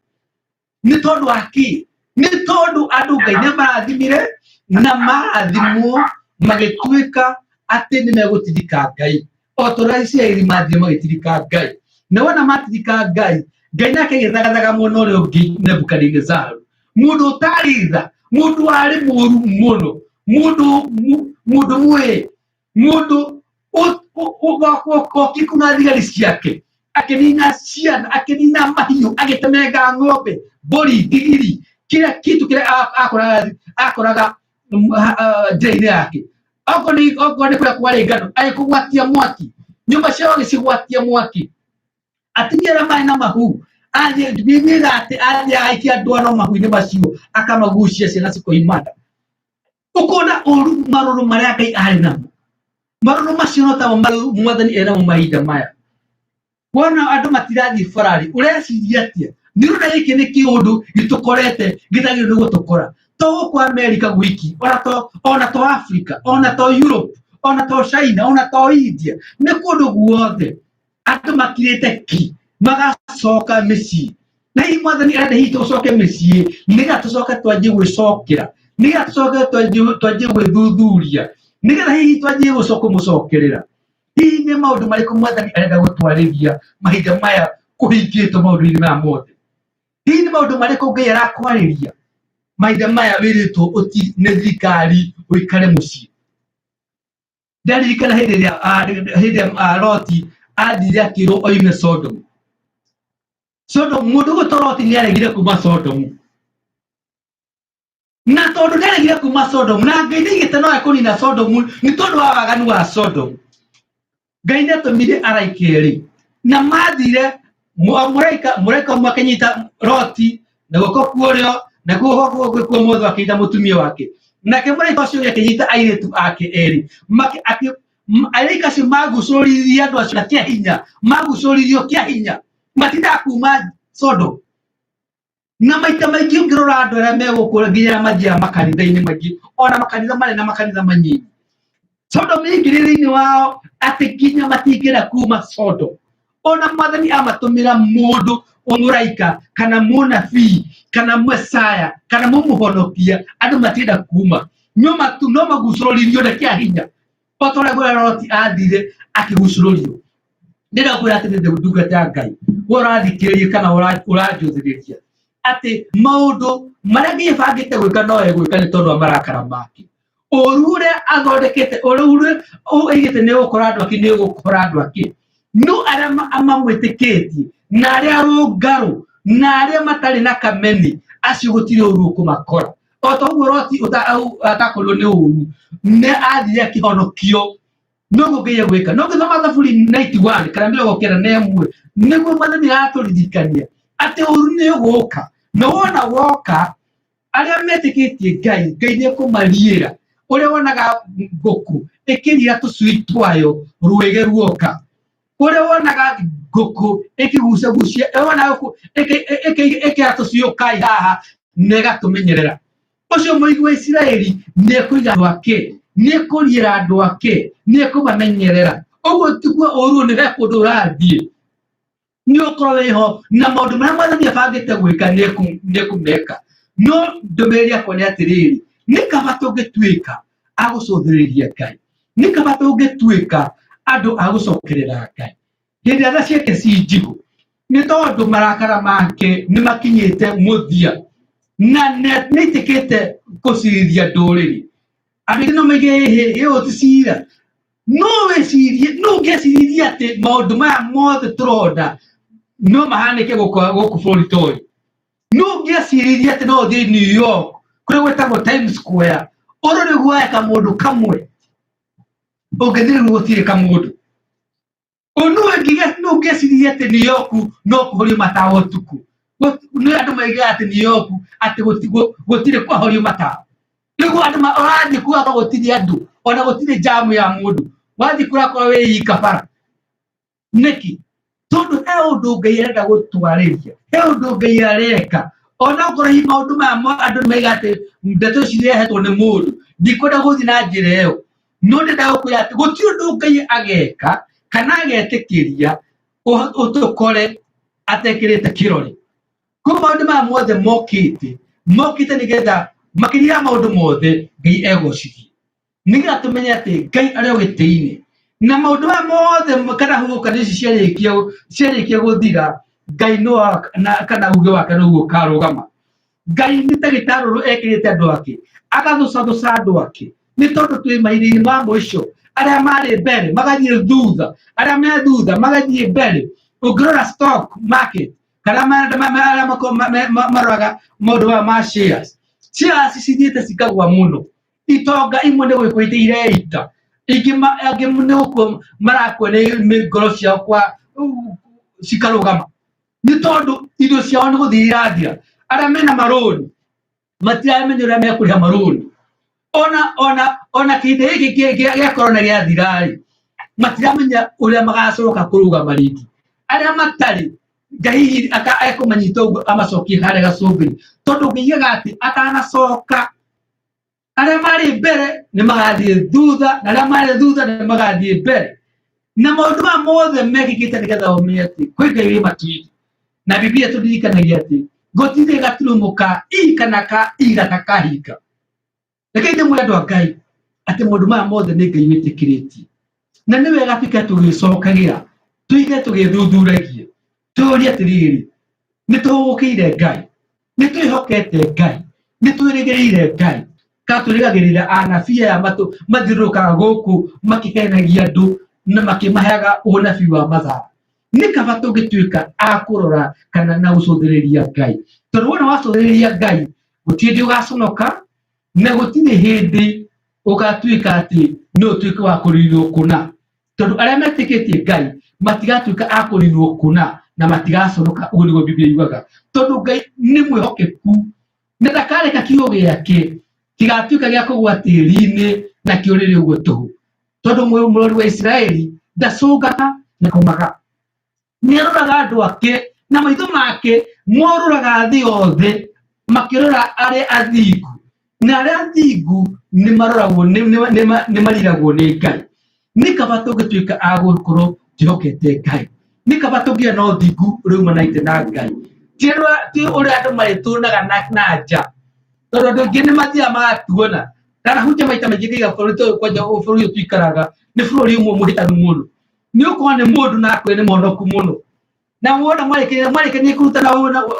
Nĩ tondũ wa kĩ? Nĩ tondũ andũ Ngai nĩ marathimire na marathimwo magĩtuĩka atĩ nĩ megũtirika Ngai, o ta ũrĩa Isiraeli mathire magĩtirika Ngai. Na wona matirika Ngai, Ngai nake agĩthagathaga mwena ũrĩa ũngĩ Nebukadinezaru, mũndũ ũtarĩ tha, mũndũ warĩ mũru mũno, mũndũ mwĩĩ, mũndũ okire na thigari ciake, akĩnina ciana, akĩnina mahiũ, agĩtemenga ng'ombe, mbũri, ndigiri, kila kitu kĩrĩa akoraga njĩra-inĩ yake. Okorwo nĩ kũrĩa kwarĩ ngano, agĩkũgwatia mwaki, nyũmba ciao agĩcigwatia mwaki, atumia arĩa marĩ na mahu athiĩ Bibilia atĩ athiĩ agaikia ndwano mahu-inĩ macio, akamagucia ciana cikoima nda. Ũkona ũru marũrũ marĩa Ngai arĩ namo, marũrũ macio no tamo mwathani enamo mahinda maya. Wona andũ matirathiĩ barari, ũreciria atĩa? Nĩ ũrona gĩkĩ nĩ kĩũndũ gĩtũkorete gĩtagĩrĩirwo nĩ gũtũkora? To gũkũ Amerika gwiki, ona to Africa, ona to Europe, ona to China, ona to India, nĩ kũndũ guothe andũ makirĩte ki, magacoka mĩciĩ. Na hihi mwathani arenda hihi tũcoke mĩciĩ nĩgetha tũcoke twanjie gwĩcokera, nĩgetha tũcoke twanjie gwĩthuthuria, nĩgetha hihi twanjie gũcoka kũmũcokerera. Hihi nĩ maũndũ marĩkũ mwathani arenda gũtwarĩria mahinda maya kũhingĩtwo maũndũ-inĩ maya mothe? Hihi nĩ maũndũ marĩkũ Ngai arakwarĩria mahinda maya wĩrĩtwo ũti nĩ thirikari ũikare mũciĩ? Ndaririkana hĩndĩ ĩrĩa Loti athire akĩrwo oime Sodom. Sodom, mũndũ ũgwĩtwo Loti nĩ aregire kuma Sodom. Na tondũ nĩ aregire kuma Sodom, na Ngai nĩaigĩte no ekũnina Sodom nĩ tondũ wa waganu wa Sodom. Ngai nĩ atũmire araika erĩ. Na mathire mũraika mũraika ũmwe akĩnyita Loti na guoko kwa ũrĩo na guoko kũngĩ kwa ũmotho akĩnyita mũtumia wake, nake mũraika ũcio ũngĩ akĩnyita airĩtu ake erĩ. Araika acio magucũrĩrie andũ acio na kĩa hinya, magucũrĩrio kĩa hinya, matindaga kuma Sodom. Na maita maingĩ ũngĩrora andũ arĩa megũkũ nginya arĩa mathiaga makanitha-inĩ maingĩ, ona makanitha manene na makanitha manyinyi, Sodom ĩingĩrĩ thĩinĩ wao atĩ nginya matingĩenda kuma Sodom. Ona Mwathani amatũmĩra mũndũ mũraika kana mũnabii kana mesaya kana mũmũhonokia, andũ matienda kuma, no matu no magucũrũririo na kĩa hinya o ta ũrĩa ngũrĩa Loti athire akĩgucũrũrio. Ndĩrenda kwĩra atĩ nĩ ndungata ya Ngai, we ũrathikĩrĩria kana ũranjũthĩrĩria, atĩ maũndũ marĩa Ngai abangĩte gwĩka no egwĩka nĩ tondũ wa marakara make. Ũru ũrĩa athondekete, ũru ũrĩa oigĩte nĩ ũgũkora andũ ake, nĩ ũgũkora andũ ake. No arĩa mamwĩtĩkĩtie na arĩa arũngarũ na arĩa matarĩ na kameni, acio gũtirĩ ũru ũkũmakora. O ta ũguo Loti atakorirwo nĩ ũru, nĩ athire akĩhonokio. Noguo Ngai egwĩka. No ngĩthoma Thaburi 91 kana 91, nĩguo Mwathani aratũririkania atĩ ũru nĩ ũgũka, na wona woka, arĩa metĩkĩtie Ngai, Ngai nĩ ekũmariĩra. Ũrĩa wonaga ngũkũ ĩkĩrira tũcui twayo rwĩgĩ ruoka, ũrĩa wonaga ngũkũ ĩkĩgucagucia, wonaga ngũkũ ĩkĩra tũcui ũkai haha na ĩgatũmenyerera, ũcio mũigi wa Isiraeli nĩ ekũiga andũ ake, nĩ ekũriĩra andũ ake, nĩ ekũmamenyerera. Ũguo tiguo ũru nĩ he kũndũ ũrathiĩ, nĩ ũkorwo wĩho na maũndũ marĩa Mwathani abangĩte gwĩka nĩ ekũmeka. No ndũmĩrĩri yakwa nĩ atĩrĩrĩ, nĩ kaba tũngĩtuĩka a gũcũthĩrĩria Ngai, nĩ kaba tũngĩtuĩka andũ a gũcokerera Ngai hĩndĩ ĩrĩa tha ciake ci njigũ, nĩ tondũ marakara make nĩ makinyĩte mũthia na nĩ aitĩkĩte kũcirithia ndũrĩrĩ. Andũ aingĩ no maige ĩhĩ ĩyo ti cira, no wĩcirie, no ũngĩciririe atĩ maũndũ maya mothe tũrona no mahanĩke gũkũ gũkũ bũrũri ta ũyũ? No ũngĩeciririe atĩ no ũthiĩ New York kũrĩa gwĩtagwo Times Square ũrore guoya kamũndũ kamwe ũngĩthiĩ rĩu gũtirĩ kamũndũ? No ũngĩeciria atĩ New York no kũhorio matawa ũtukũ? Nĩ andũ maigaga atĩ New York atĩ gũtirĩ kwahorio matawa. Rĩu andũ ũrathiĩ kuo ũgakora gũtirĩ andũ, ona gũtirĩ jamu ya mũndũ, wathiĩ kũrakorwo wĩ ika bara. Nĩkĩ? Tondũ he ũndũ Ngai arenda gũtwarĩria, he ũndũ Ngai areka. Ona okorwo hihi maũndũ maya andũ maiga atĩ ndeto ici irehetwo nĩ mũndũ, ndikwenda gũthiĩ na njĩra ĩyo, no ndĩrenda gũkwĩra atĩ gũtirĩ ũndũ Ngai ageka kana agetĩkĩria ũtũkore atekĩrĩte kĩrore. Koguo maũndũ maya mothe mokĩte, mokĩte nĩgetha makĩria ya maũndũ mothe Ngai egocithie, nĩgetha tũmenye atĩ Ngai arĩ o gĩtĩ-inĩ. Na maũndũ maya mothe kana huhũkanio ici ciarĩkia ciarĩkia gũthira, Ngai no kana uge wake noguo ũkarũgama. Ngai nĩ ta gĩtarũrũ ekĩrĩte andũ ake, agathucathuca andũ ake, nĩ tondũ twĩ mahinda-inĩ ma mũico. Arĩa marĩ mbere magathiĩ thutha, arĩa me thutha magathiĩ mbere. Ũngĩrora stock market kana arĩa maroraga maũndũ maya ma shares, shares cithiĩte cikagwa mũno. Itonga imwe nĩ gwĩkũite ireita, ingĩ angĩ nĩ gũkua marakua nĩ ngoro ciao kwa cikarũgama, nĩ tondũ irio ciao nĩ gũthiĩ irathira. Arĩa mena marũni matiramenya ũrĩa mekũrĩha marũni. Ona kĩhinda gĩkĩ gĩa korona gĩathira-rĩ, matiramenya ũrĩa magacoka kũrũgama rĩngĩ. Arĩa matarĩ, Ngai hihi ekũmanyita ũguo amacokie harĩa gacũmbĩrĩ, tondũ ngĩigaga atĩ atanacoka, arĩa marĩ mbere nĩ magathiĩ thutha na arĩa marĩ thutha nĩ magathiĩ mbere. Na maũndũ maya mothe mekĩkĩte nĩgetha ũmenye atĩ kwĩ Ngai wĩ matu-inĩ. Na Biblia tũririkanagia atĩ gũtirĩ gaturumo ka i kana ka i gatakahinga. Reke ndĩmwĩre andũ a Ngai atĩ maũndũ maya mothe nĩ Ngai wĩtĩkĩrĩtie, na nĩ wega tuike tũgĩcokagĩra, tuike tũgĩthuthuragia, tũrie atĩrĩrĩ, nĩ tũhũgũkĩire Ngai, nĩ twĩhokete Ngai, nĩ twĩrĩgĩrĩire Ngai, kana twĩrĩgagĩrĩra anabii aya mathiũrũrũkaga gũkũ makĩhenagia andũ na makĩmaheaga ũnabii wa mathaa? Nĩ kaba tũngĩtuĩka a kũrora kana na gũcũthĩrĩria Ngai, tondũ wona wacũthĩrĩria Ngai gũtirĩ hĩndĩ ũgaconoka, na gũtirĩ hĩndĩ ũgatuĩka atĩ no ũtuĩke wa kũniinwo kũna, tondũ arĩa metĩkĩtie Ngai Matigatuĩka a kũninwo kũna na matigaconoka, ũguo nĩguo Biblia yugaga, tondũ Ngai nĩ mwĩhokeku na ndakareka kiugo gĩake gĩgatuĩka gĩa kũgũa tĩri-inĩ na kĩũrĩre ũguo tũhũ, tondũ mũrori wa Isiraeli ndacũngaga na komaga, nĩ aroraga andũ ake na maitho make morũraga thĩ yothe makĩrora arĩa athingu, na arĩa athingu nĩ maroragwo, nĩ mariragwo nĩ Ngai. Nĩ kaba tũngĩtuĩka a gũkorwo twĩhokete Ngai, nĩ kaba tũngĩgĩa na ũthingu ũrĩa umanaite na Ngai, ti ũrĩa andũ marĩtuonaga na nja, tondũ andũ aingĩ nĩ mathiaga magatuona. Ndanahunjia maita maingĩ ngaiga bũrũri tũyũ, kwanja bũrũri ũyũ tũikaraga nĩ bũrũri ũmwe mũhĩtanu mũno. Nĩ ũkona nĩ mũndũ na akwĩra nĩ mũhonoku mũno, na wona mwarĩkania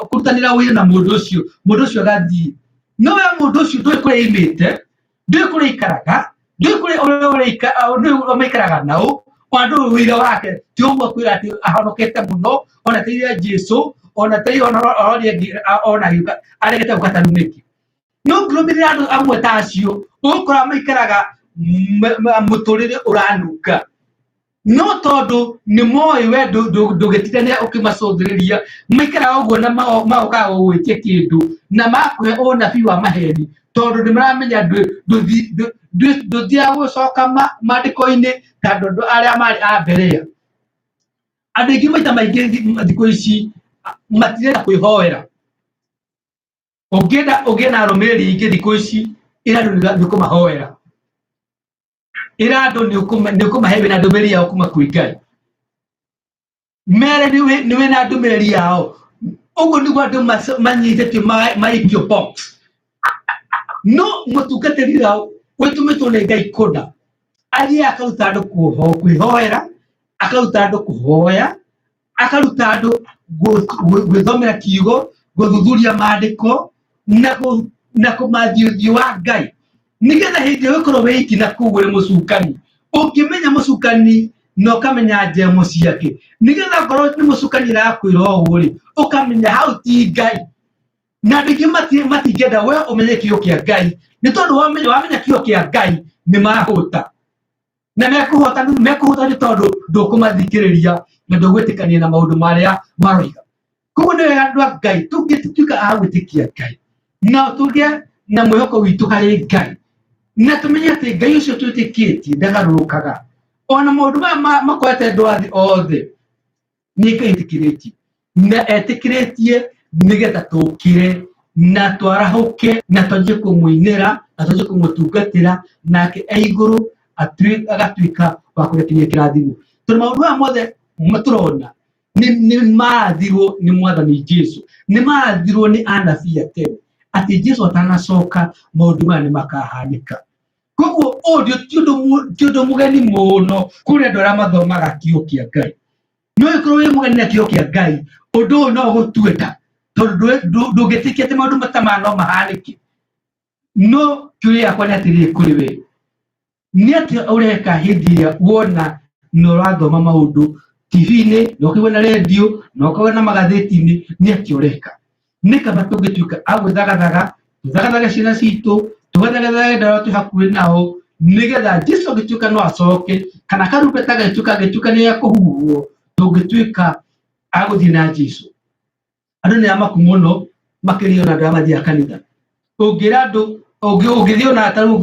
kũrutanĩra wĩra na mũndũ ũcio, mũndũ ũcio agathiĩ, no we mũndũ ũcio ndũĩ kũrĩa aimĩte, ndũĩ kũrĩa aikaraga, ndũĩ kũrĩa ũrĩa maikaraga nao, ona ndũĩ wĩra wake. Ti ũguo akwĩra atĩ ahonokete mũno, ona teire Jesu, ona teire ona ũrĩa angĩ, ona agĩũka aregete gũka ta nĩkĩ. No ũngĩrũmĩrĩra andũ amwe ta acio, ũgũkora maikaraga mũtũrĩre ũranunga, no tondũ nĩ moĩ we ndũgĩtindanĩra ũkĩmacũthĩrĩria, maikaraga ũguo na magokaga gũgwĩtia kĩndũ na makũhe ũnabii wa maheni, tondũ nĩ maramenya ndũthiaga gũcoka maandĩko-inĩ ta andũ arĩa marĩ a mbere. Andũ aingĩ maita maingĩ thikũ ici matirenda kwĩhoera. Ũngĩenda ũgĩe na arũmĩrĩri aingĩ thikũ ici, ĩra andũ nĩ ũkũmahoera, ĩra andũ nĩ ũkũmahe wĩna ndũmĩrĩri yao kuma kwĩ Ngai, mere nĩ wĩna ndũmĩrĩri yao. Ũguo nĩguo andũ manyitĩtio maikio box. No mũtungatĩri wao wĩtũmĩtwo nĩ Ngai kũna athiĩ akaruta andũ kwĩhoera, akaruta andũ kũhoya, akaruta andũ gwĩthomera kiugo, gũthuthuria maandĩko na kũmathia ũthiũ wa Ngai, nĩgetha hĩndĩ ĩyo ũkorwo wĩ iki na kũu ũrĩ mũcukani, ũngĩmenya mũcukani na ũkamenya njemo ciake, nĩgetha okorwo nĩ mũcukani arakwĩra ũũ rĩ, ũkamenya hau ti Ngai. Na andũ aingĩ matingĩenda we ũmenye kiugo kĩa Ngai, nĩ tondũ wamenya kiugo kĩa Ngai nĩ mahũta na mekũhota, mekũhota nĩ tondũ ndũkũmathikĩrĩria na ndũgwĩtĩkania na maũndũ marĩa maroiga. Koguo nĩ wega andũ a Ngai tũngĩtuĩka a gwĩtĩkia Ngai na tũgĩe na mwĩhoko witũ harĩ Ngai, na tũmenye atĩ Ngai ũcio twĩtĩkĩtie ndagarũrũkaga, ona maũndũ maya makorete andũ a thĩ othe, nĩ Ngai etĩkĩrĩtie na etĩkĩrĩtie nĩgetha tũkĩre na twarahũke na twanjie kũmũinĩra na twanjie kũmũtungatĩra, nake e igũrũ agatuĩka wa kũrekeria kĩrathimo, tondũ maũndũ maya mothe tũrona nĩ marathirwo nĩ Mwathani Jesu, nĩ marathirwo nĩ anabii a tene atĩ Jesu atanacoka maũndũ maya nĩ makahanĩka. Koguo ũyũ ti ũndũ mũgeni mũno kũrĩ andũ arĩa mathomaga kiugo kĩa Ngai. No ĩkorwo wĩ mũgeni na kiugo kĩa Ngai, ũndũ ũyũ no ũgũtue nda, tondũ ndũngĩtĩkia atĩ maũndũ ta maya no mahanĩke. No kĩũria gĩakwa nĩ atĩrĩrĩ kũrĩ we, nĩ atĩa ũreka hĩndĩ ĩrĩa wona na ũrathoma maũndũ TV-inĩ, na ũkaigua na redio, na ũkaigua na magathĩti-inĩ, nĩ atĩa ũreka? Nĩ kaba tũngĩtuĩka a gwĩthagathaga, tũthagathage ciana citũ, tũgathagathage andũ arĩa twĩ hakuhĩ nao, nĩgetha Jesu angĩtuĩka no acoke, kana karumbeta gagĩtuĩka agĩtuĩka nĩ gekũhuhwo, tũngĩtuĩka a gũthiĩ na Jesu. Andũ nĩ amaku mũno makĩria ona andũ arĩa mathiaga kanitha. Ũngĩra andũ, ũngĩthiĩ ona ta rĩu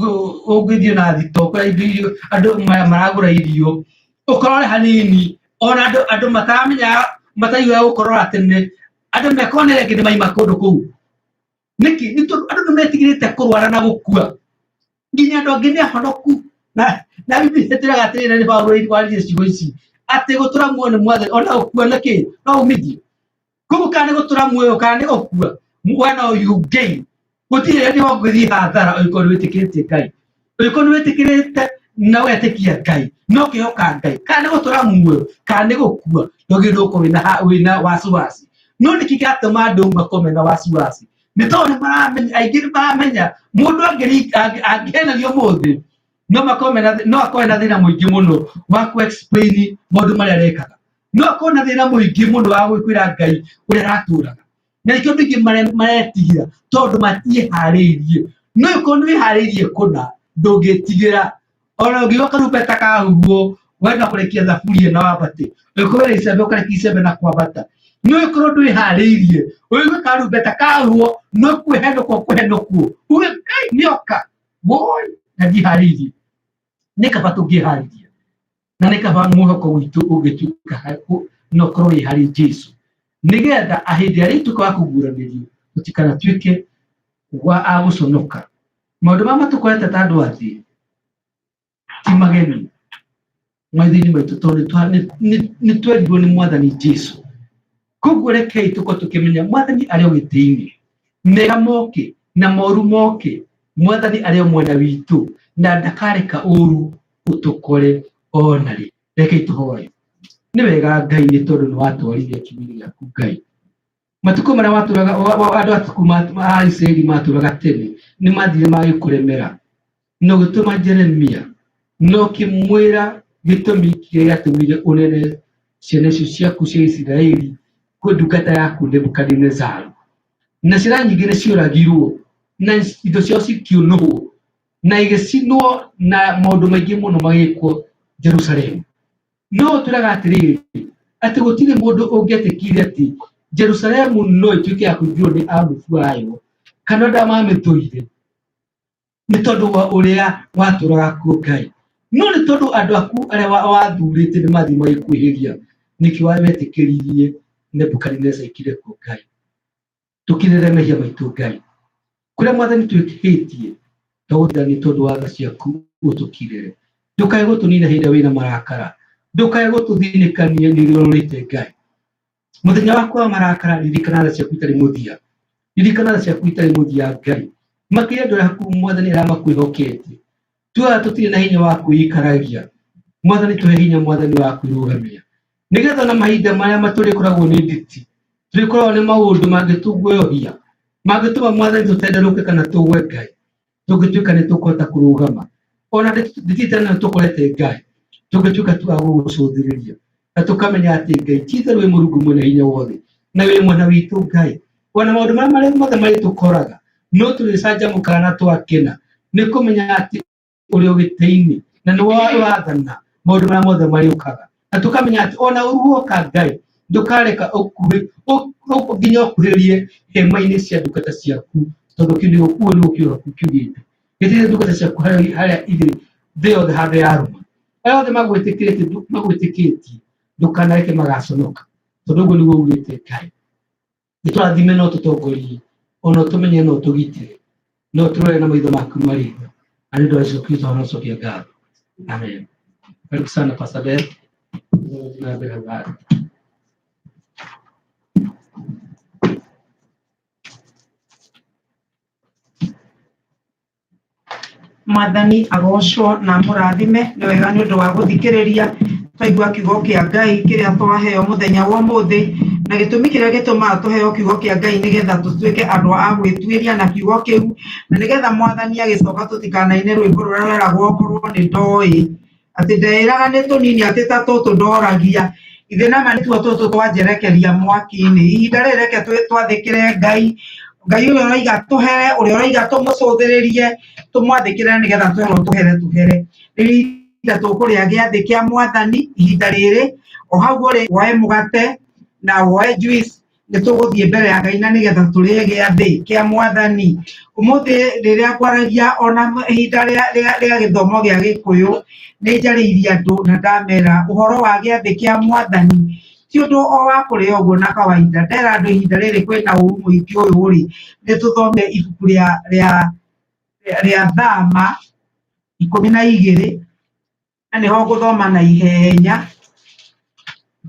ũngĩthiĩ ona thitoo kũrĩa indo irio andũ maragũra irio, ũkorore hanini, ona andũ mataramenya, mataiguaga gũkorora tene, andũ mekonere nginya maima kũndũ kũu. Nĩkĩ? Nĩ tondũ andũ nĩ metigĩrĩte kũrwara na gũkua. Nginya andũ angĩ nĩ ahonoku. Na Bibilia ĩtwĩraga atĩrĩrĩ, na nĩ Paũlũ waririe ciugo ici, atĩ gũtũra muoyo nĩ Mwathani, ona gũkua nĩ kĩ? No umithio. Koguo kana nĩ gũtũra muoyo kana nĩ gũkua, we no you gain. Gũtirĩ hĩndĩ ũngĩthiĩ hathara ũngĩkorwo nĩ wĩtĩkĩrĩtie Ngai. Ũngĩkorwo nĩ wĩtĩkĩrĩte na ũgetĩkia Ngai, na ũkehoka Ngai, kana nĩ gũtũra muoyo kana nĩ gũkua, ndũngĩrwo ũkorwo wĩna wasiwasi. No nĩkĩ kĩratũma andũ makorwo mena wasiwasi? Nĩ tondũ nĩ maramenya, aingĩ nĩ maramenya mũndũ angĩhenania ũmũthĩ, no makorwo mena, no akorwo na thĩna mũingĩ mũno wa kũ explain maũndũ marĩa arekaga. No akorwo na thĩna mũingĩ mũno wa kwĩra Ngai ũrĩa aratũraga. Na nĩkĩo andũ aingĩ maretigĩra, tondũ matiĩharĩirie. No ũkorwo nĩ wĩharĩirie kũna, ndũngĩtigĩra. Ona ũngĩigua karumbeta kahuhwo, Wenda kũrekia thaburia na wambate, ũngĩkorwo wĩna icembe ũkarekia icembe na kwambata. No ĩkorwo ndwĩharĩirie, ũigue karumbeta kahwo no kwĩhenũkwo kũhenũkwo, uge Ngai nĩoka woi na ndiharĩirie. Nĩ kaba tũngĩharĩria, na nĩ kaba mwĩhoko witũ ũngĩtuĩka no ũkorwo wĩ harĩ Jesu, nĩgetha hĩndĩ ĩrĩa rĩtuĩka wa kũguũranĩrio tũtikanatuĩke wa a gũconoka. Maũndũ marĩa matũkorete ta andũ a thĩ ti mageni maitho-inĩ maitũ, tondũ nĩ twerirwo nĩ Mwathani Jesu. Koguo rekei tũkorwo tũkĩmenya Mwathani arĩ o gĩtĩ-inĩ, mega moke na moru moke, Mwathani arĩ o mwena witũ na ndakareka ũru ũtũkore ona rĩ. Rekei tũhoe. Nĩ wega Ngai, nĩ tondũ nĩ watwarire kiugo gĩaku Ngai. Matukũ marĩa watũraga andũ atuku a Isiraeli matũraga tene nĩ mathire magĩkũremera, na ũgĩtũma Jeremia na ũkĩmwĩra gĩtũmi kĩrĩa gĩatũmire ũnene ciana icio ciaku cia Isiraeli kwĩ ndungata yaku Nebukadinezaru. Na ciana nyingĩ nĩ cioragirwo na indo ciao cikĩũnũhwo na igĩcinwo na maũndũ maingĩ mũno magĩkwo Jerusalemu. No ũtwĩraga atĩrĩrĩ, atĩ gũtirĩ mũndũ ũngĩetĩkire atĩ Jerusalemu no ĩtuĩke ya kũingĩrwo nĩ amuku ayo kana andũ arĩa mamĩtũire, nĩ tondũ wa ũrĩa watũraga kuo Ngai. No nĩ tondũ andũ aku arĩa wathurĩte nĩ mathiĩ magĩkwĩhĩria, nĩkĩo wetĩkĩririe Nebukadineza aikire kuo Ngai. Tũkirĩre mehia maitũ Ngai, kũrĩa Mwathani twĩhĩtie, twagũthaitha nĩ tondũ wa tha ciaku ũtũkirĩre. Ndũkae gũtũnina hĩndĩ ĩrĩa wĩna marakara, ndũkae gũtũthinĩkania nĩ ũrĩa ũrorĩte Ngai. Mũthenya waku wa marakara, ririkana tha ciaku itarĩ mũthia, ririkana tha ciaku itarĩ mũthia Ngai. Makĩria andũ arĩa aku Mwathani arĩa makwĩhokete, tuoya tũtirĩ na hinya wa kwĩikaragia, Mwathani tũhe hinya Mwathani wa kwĩrũgamia, nĩgetha na mahinda marĩa tũrĩkoragwo nĩ nditi, tũrĩkoragwo nĩ maũndũ mangĩtũguoyohia, mangĩtũma Mwathani tũtenderũke kana tũgwe Ngai, tũngĩtuĩka nĩ tũkũhota kũrũgama. Ona nditi tena tũkorete Ngai, tũngĩtuĩka tu a gũgũcũthĩrĩria na tũkamenya atĩ Ngai ti itherũ wĩ Mũrungu mwene hinya wothe na wĩ mwena witũ Ngai. Ona maũndũ marĩa marĩa mothe marĩtũkoraga no tũrĩcanjamũkaga na twakena nĩ kũmenya atĩ ũrĩ o gĩtĩ-inĩ na nĩ ũrathana maũndũ marĩa mothe marĩũkaga, na tũkamenya atĩ ona ũru woka Ngai ndũkareka nginya ũkuhĩrĩrie hema-inĩ cia ndungata ciaku, tondũ kĩu nĩguo ũguo nĩguo kiugo gĩaku kiugĩte. Gĩtĩte ndungata ciaku harĩa irĩ thĩ yothe handũ yarũma. Arĩa othe magwĩtĩkĩtie ndũkanareke magaconoka, tondũ ũguo nĩguo ugĩte Ngai. Nĩ tũrathime no tũtongorie, ona ũtũmenye no ũtũgitĩre, no tũrore na maitho maku marĩ tha. Na nĩ ũndũ wa Yesu Kristo wanacokia ngatho. Amen. Karibu sana Pastor Beth. Na mbere hau. Mwathani agocwo na mũrathime. Nĩ wega nĩ ũndũ wa gũthikĩrĩria twaigua kiugo kĩa Ngai kĩrĩa twaheo mũthenya wa ũmũthĩ, na gĩtũmi kĩrĩa gĩtũmaga tũheo kiugo kĩa Ngai nĩgetha tũtuĩke andũ a gwĩtuĩria na kiugo kĩu, na nĩgetha Mwathani agĩcoka tũtikanaine rwĩmbo rũrĩa rweragwo korwo nĩ ndoĩ atĩ ndeĩraga nĩ tũnini atĩ ta tũtũ ndoragia ithe nama nĩtuo tũtũ twanjerekeria mwaki-inĩ. Ihinda rĩrĩ reke twathĩkĩre Ngai, Ngai ũrĩa ũroiga tũhere, ũrĩa ũroiga tũmũcũthĩrĩrie, tũmwathĩkĩre nĩgetha twerwo tũhere tũhere. Rĩu ihinda tũkũrĩa gĩathĩ kĩa Mwathani ihinda rĩrĩ, o hau ũrĩ woe mũgate na woe juice, nĩ tũgũthiĩ mbere ya Ngai na nĩgetha tũrĩe gĩathĩ kĩa Mwathani. Ũmũthĩ rĩrĩa ngwaragia ona ihinda rĩa gĩthomo gĩa Gĩkũyũ, nĩ njarĩirie andũ na ndamera ũhoro wa gĩathĩ kĩa Mwathani ti ũndũ o wa kũrĩa ũguo na kawaida. Ndera andũ ihinda rĩrĩ kwĩna ũru mũingĩ ũyũ rĩ, nĩ tũthome ibuku rĩa Thama 12, na nĩho ngũthoma na ihenya.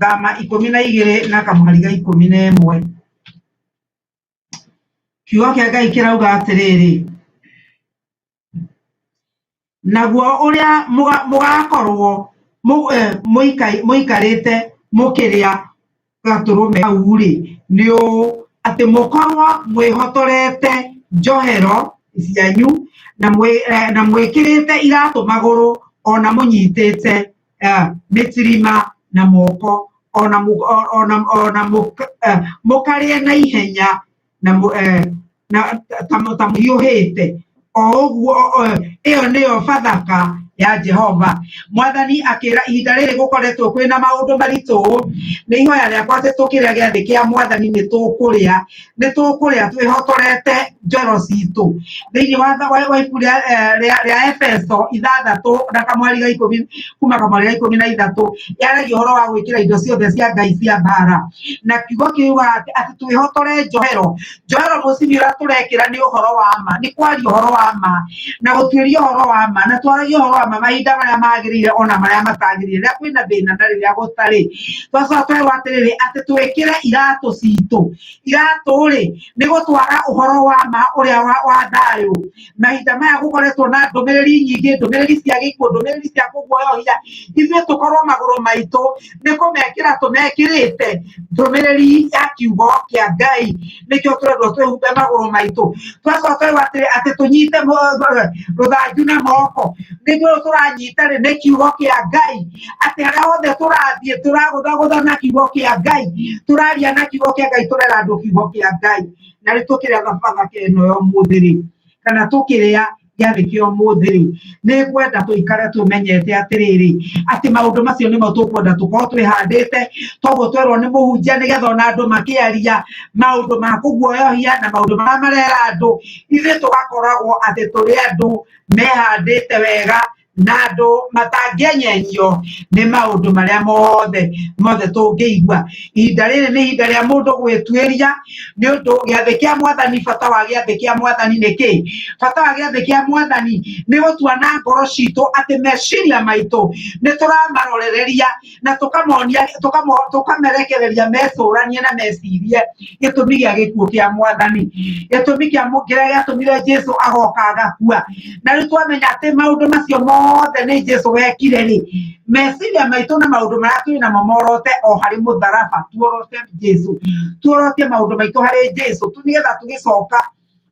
Thama 12 na kamũhari ga 11. Kiugo kĩa Ngai kĩrauga atĩrĩrĩ, naguo ũrĩa mũgakorwo mũikarĩte mũkĩrĩa gatũrũme kau rĩ, nĩ ũũ, atĩ mũkorwo mwĩhotorete njohero cianyu na mwĩkĩrĩte iratũ magũrũ, ona mũnyitĩte mĩtirima na moko, ona mũkarĩe na ihenya na ta mũhiũhĩte. O ũguo ĩyo nĩyo Bathaka Ya Jehova. Mwathani akĩra ihinda rĩrĩ gũkoretwo kwĩna maũndũ maritũ, nĩ ihoya rĩakwa atĩ tũkĩrĩa gĩathĩ kĩa mwathani nĩ tũkũrĩa, nĩ tũkũrĩa twĩhotorete njoro citũ. Thĩinĩ wa ibuku rĩa Efeso 6 na kamwari ga 10, kuma kamwari ga 13, yaragia ũhoro wa gwĩkĩra indo ciothe cia Ngai cia mbara. Na kiugo kiugaga atĩ twĩhotore njohero. Njohero mũcibi ũrĩa tũrekĩra nĩ ũhoro wa ma, nĩ kwaria ũhoro wa ma na gũtuĩria ũhoro wa ma, na twaragia ũhoro wa ma mahinda marĩa magĩrĩire ona marĩa matagĩrĩire, rĩrĩa kwĩna thĩna na rĩrĩa gũtarĩ. Twacoka twerwo atĩrĩrĩ, atĩ twĩkĩre iratũ citũ. Iratũ rĩ, nĩ gũtwara ũhoro wa ma ũrĩa wa thayũ. Mahinda maya gũkoretwo na ndũmĩrĩri nyingĩ, ndũmĩrĩri cia gĩkuũ, ndũmĩrĩri cia kũguoyohia. Ithuĩ tũkorwo magũrũ maitũ nĩ kũmekĩra tũmekĩrĩte ndũmĩrĩri ya kiugo kĩa Ngai, nĩkĩo tũrendwo twĩhumbe magũrũ maitũ. Twacoka twerwo atĩrĩ, atĩ tũnyite rũthanju na moko, nĩguo tũranyita rĩ nĩ kiugo kĩa Ngai, atĩ harĩa hothe tũrathiĩ tũragũthagũtha na kiugo kĩa Ngai, tũraria na kiugo kĩa Ngai, tũrera andũ kiugo kĩa Ngai. Na rĩu tũkĩrĩa thabathaka ĩno ya ũmũthĩ rĩ, kana tũkĩrĩa gĩathĩ kĩa ũmũthĩ rĩ, nĩ ngwenda tũikare tũmenyete atĩrĩrĩ, atĩ maũndũ macio nĩmo tũkwenda tũkorwo twĩhandĩte. Toguo twerwo nĩ mũhunjia, nĩgetha ona andũ makĩaria maũndũ ma kũguoyohia na maũndũ marĩa marera andũ, ithuĩ tũgakoragwo atĩ tũrĩ andũ mehandĩte wega na andũ matangĩenyenyio nĩ maũndũ marĩa mothe mothe tũngĩigua. Ihinda rĩrĩ nĩ ihinda rĩa mũndũ gwĩtuĩria, nĩ ũndũ gĩathĩ kĩa mwathani, bata wa gĩathĩ kĩa mwathani nĩ kĩ? Bata wa gĩathĩ kĩa mwathani nĩ gũtua na ngoro citũ atĩ meciria maitũ nĩ tũramarorereria na tũkamonia, tũkamerekereria mecũranie na mecirie gĩtũmi gĩa gĩkuũ kĩa mwathani, gĩtũmi kĩa kĩrĩa gĩatũmire Jesũ agoka agakua. Na rĩu twamenya atĩ maũndũ macio mothe nĩ Jesũ wekire rĩ, meciria maitũ na maũndũ marĩa twĩ namo morote o harĩ mũtharaba, tuorote Jesũ, tuorotie maũndũ maitũ harĩ Jesũ tu, nĩgetha tũgĩcoka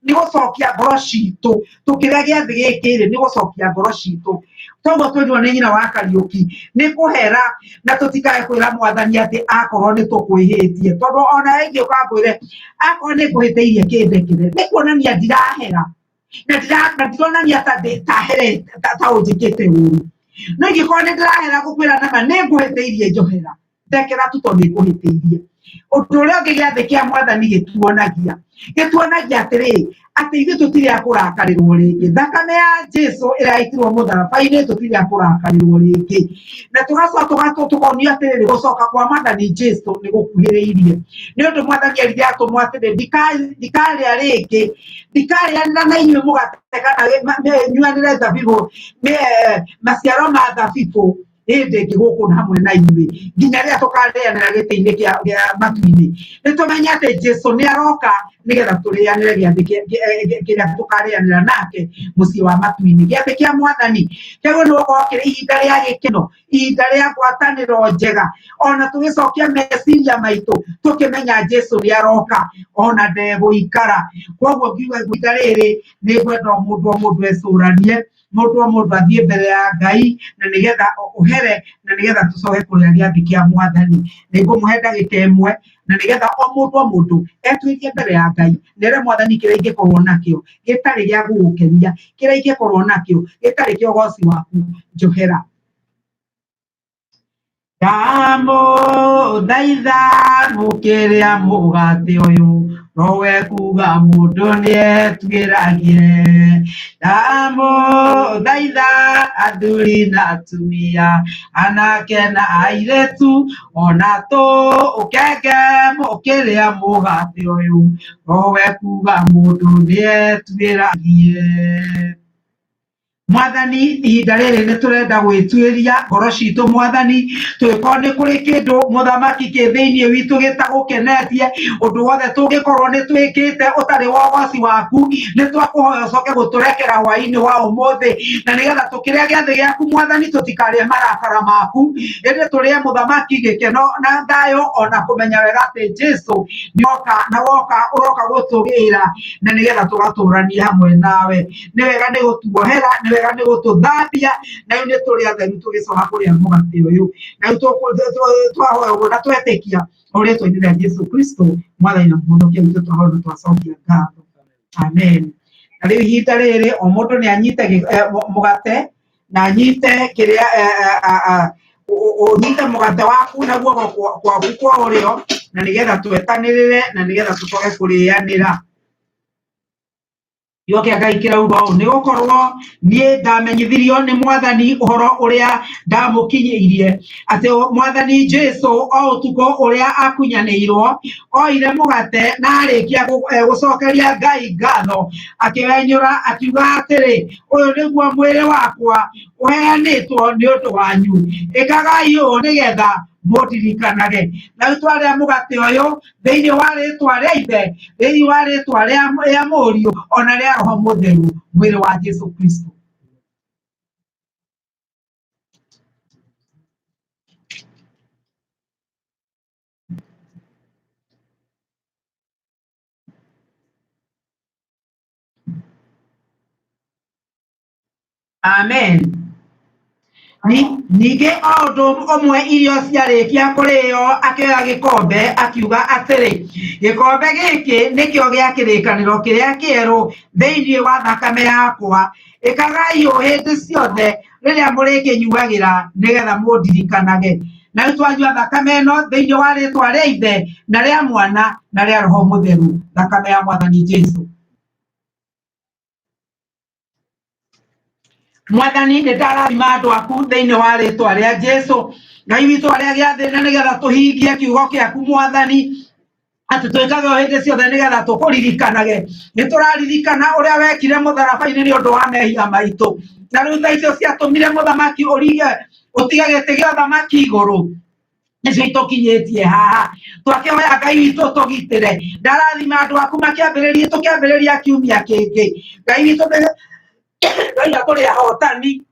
nĩ gũcokia ngoro citũ. Tũkĩrĩa gĩathĩ gĩkĩ rĩ, nĩ gũcokia ngoro citũ. Toguo twĩrirwo nĩ nyina wa Kariũki nĩ kũhera, na tũtikae kwĩra mwathani atĩ akorwo nĩ tũkwĩhĩtie, tondũ ona ingĩũka ngwĩre akorwo nĩ ngũhĩtĩirie kĩndekere, nĩ kuonania ndirahera na ndironania ta ta ũnjĩkĩte ũru. No ingĩkorwo nĩ ndĩrahera gũkwĩra nama nĩ ngũhĩtĩirie, njohera, ndekera tu tondũ nĩ ngũhĩtĩirie. Ũndũ ũrĩa ũngĩ gĩathĩ kĩa mwathani gĩtuonagia atĩrĩ, atĩ ithuĩ tũtirĩ a kũrakarĩrwo rĩngĩ. Thakame ya Jesũ ĩrĩa yaitirwo mũtharaba-inĩ, tũtirĩ a kũrakarĩrwo rĩngĩ. Na tũgacoka tũkonio atĩrĩrĩ, gũcoka kwa mwathani Jesũ nĩ gũkuhĩrĩirie. Nĩ ũndũ mwathani erire atũmwo atĩrĩ, ndikarĩa rĩngĩ, ndikarĩanĩra na inyuĩ mũgate kana nyuanĩre thabibũ, maciaro ma thabibũ hĩndĩ ĩngĩ gũkũ hamwe na inyuĩ, nginya rĩrĩa tũkarĩanĩra gĩtĩ-inĩ kĩa matu-inĩ. Nĩ tũmenye atĩ Jesũ nĩ aroka nĩgetha tũrĩanĩre gĩathĩ kĩrĩa tũkarĩanĩra nake mũciĩ wa matu-inĩ. Gĩathĩ kĩa mwathani kĩagĩrĩirwo nĩ gũkorwo kĩrĩ ihinda rĩa gĩkeno, ihinda rĩa ngwatanĩro njega, ona tũgĩcokia meciria maitũ tũkĩmenya Jesũ nĩ aroka ona ndegũikara. Koguo ngiuga ihinda rĩrĩ nĩ ngwenda o mũndũ o mũndũ ecũranie, mũndũ o mũndũ athiĩ mbere ya Ngai, na nĩgetha ũhere, na nĩgetha tũcoke kũrĩa gĩathĩ kĩa mwathani. Nĩ ngũmũhe ndagĩka ĩmwe, na nĩgetha o mũndũ o mũndũ etuĩrie mbere ya Ngai, na ere mwathani kĩrĩa ingĩkorwo nakĩo gĩtarĩ gĩa gũgũkenia, kĩrĩa ingĩkorwo nakĩo gĩtarĩ kĩa ũgoci waku, njohera. Ndamũthaitha mũkĩrĩa mũgate ũyũ, nowe kuga mũndũ nĩetuĩragie. Ndamũthaitha athuri na atumia, anake na airĩtu, ona tũkenge mũkĩrĩa mũgate ũyũ, nowe kuga mũndũ nĩetuĩragie. Mwathani, ihinda rĩrĩ nĩ tũrenda gwĩtuĩria ngoro citũ mwathani, tũngĩkorwo nĩ kũrĩ kĩndũ mũthamaki kĩ thĩinĩ witũ gĩtagũkenetie, ũndũ wothe tũngĩkorwo nĩ twĩkĩte ũtarĩ wa ũgoci waku, nĩ twakũhoya ũcoke gũtũrekera hwaĩ-inĩ wa ũmũthĩ, na nĩgetha tũkĩrĩa gĩathĩ gĩaku mwathani tũtikarĩe marakara maku, ĩndĩ tũrĩe mũthamaki gĩkeno na thayũ, ona kũmenya wega atĩ Jesũ nĩoka, na woka ũroka gũtũgĩra, na nĩgetha tũgatũrania hamwe nawe. Nĩ wega nĩ gũtuohera, nĩ wega nĩ gũtũthambia, na rĩu nĩ tũrĩ atheru tũgĩcoka kũrĩa mũgate ũyũ. Na rĩu twahoya ũguo na twetĩkia o rĩtwa-inĩ rĩa Jesũ Kristo mwathani na mũhonokia witũ, twahoya na twacokia ngatho. Amen. Na rĩu ihinda rĩrĩ o mũndũ nĩ anyite mũgate na nyite kĩrĩa ũnyite mũgate waku na guoko kwaku kwa ũrĩo, na nĩgetha twetanĩrĩre na nĩgetha tũcoke kũrĩanĩra. Kiugo kĩa Ngai kĩrauga ũũ, nĩgũkorwo niĩ ndamenyithirio nĩ Mwathani ũhoro ũrĩa ndamũkinyĩirie, atĩ Mwathani Jesũ o ũtukũ ũrĩa akunyanĩirwo, oire mũgate na arĩkia gũcokeria Ngai ngatho, akĩwenyũra akiuga atĩrĩ, ũyũ nĩguo mwĩrĩ wakwa ũheanĩtwo nĩ ũndũ wanyu, ĩkagai ũũ nĩgetha mũndirikanage. Na rĩu twarĩa mũgate ũyũ thĩinĩ wa rĩtwa rĩa Ithe, thĩinĩ wa rĩtwa rĩa Mũriũ ona rĩa Roho Mũtheru, mwĩrĩ wa Jesũ Kristo. Amen. Ningĩ o ũndũ ũmwe irio ciarĩkia kũrĩo, akĩoya gĩkombe akiuga atĩrĩ, gĩkombe gĩkĩ nĩkĩo gĩa kĩrĩkanĩro kĩrĩa kĩerũ thĩinĩ wa thakame yakwa, ĩkagai ũũ hĩndĩ ciothe rĩrĩa mũrĩkĩnyuagĩra nĩgetha mũndirikanage. Na rĩu twanyua thakame ĩno thĩinĩ wa rĩtwa rĩa Ithe na rĩa Mwana na rĩa Roho Mũtheru, thakame ya Mwathani Jesũ. Mwathani nĩ ndarathima andũ aku thĩinĩ wa rĩtwa rĩa Jesũ. Ngai witũ arĩa gĩathĩ na nĩgetha tũhingie kiugo kĩaku Mwathani, atĩ twĩkage o hĩndĩ ciothe nĩgetha tũkũririkanage. Nĩ tũraririkana ũrĩa wekire mũtharaba-inĩ nĩ ũndũ wa mehia maitũ, na rĩu thaa icio ciatũmire mũthamaki ũrige ũtige gĩtĩ gĩa ũthamaki igũrũ, nĩcio itũkinyĩtie haha. Twakĩhoya Ngai witũ tũgitĩre. Ndarathima andũ aku makĩambĩrĩria, tũkĩambĩrĩria kiumia kĩngĩ. Ngai witũ ndaiga tũrĩ ahotani,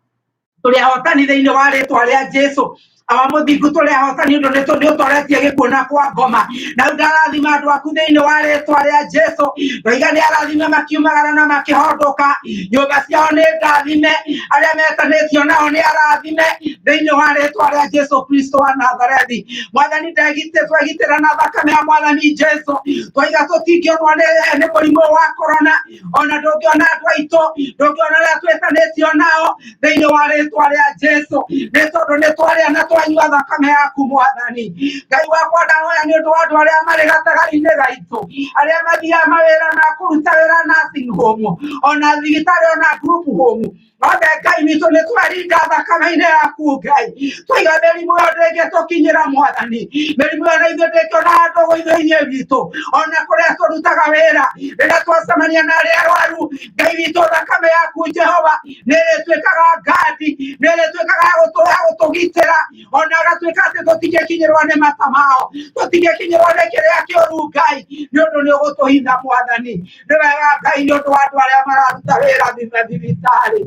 tũrĩ ahotani thĩinĩ wa rĩtwa rĩa Jesũ. Awa mũthingu, tũrĩ ahotani ũndũ nĩ ũtoretie gĩkuũ na kwa ngoma. Na rĩu ndarathima andũ aku thĩinĩ wa rĩtwa rĩa Jesũ. Ndaiga nĩ arathime makiumagara na makĩhondũka, nyũmba ciao nĩ ndathime, arĩa metanĩtio nao nĩ arathime thĩinĩ wa rĩtwa rĩa Jesũ Kristo wa Nazarethi. Mwathani twegitĩra na thakame ya Mwathani Jesũ, twaiga tũtingĩonwo nĩ mũrimũ wa korona, ona ndũngĩona andũ aitũ, ndũngĩona arĩa twĩtanĩtio nao thĩinĩ wa rĩtwa rĩa Jesũ, nĩ tondũ nĩ twarĩa na twanyua thakame yaku Mwathani. Ngai wakwa, ndahoya nĩ ũndũ wa andũ arĩa marĩ gatagatĩ-inĩ gaitũ, arĩa mathiaga mawĩra ma kũruta wĩra nursing home, ona thibitarĩ, ona group home, othe Ngai witũ nĩ twaringa thakame-inĩ yaku Ngai, twaiga mĩrimũ ĩyo ndĩngĩtũkinyĩra Mwathani, mĩrimũ ĩyo na ithuĩ ndĩngĩona handũ gũithũ-inĩ witũ, ona kũrĩa tũrutaga wĩra, rĩrĩa twacemania na arĩa arwaru, Ngai witũ thakame yaku Jehova nĩ ĩrĩtuĩkaga ngandi, nĩ ĩrĩtuĩkaga ya gũtũgitĩra, ona agatuĩka atĩ tũtingĩkinyĩrwo nĩ mata mao, tũtingĩkinyĩrwo nĩ kĩrĩa kĩũru Ngai, nĩ ũndũ nĩ ũgũtũhitha Mwathani. Nĩ wega Ngai nĩ ũndũ wa andũ arĩa mararuta wĩra thibitarĩ,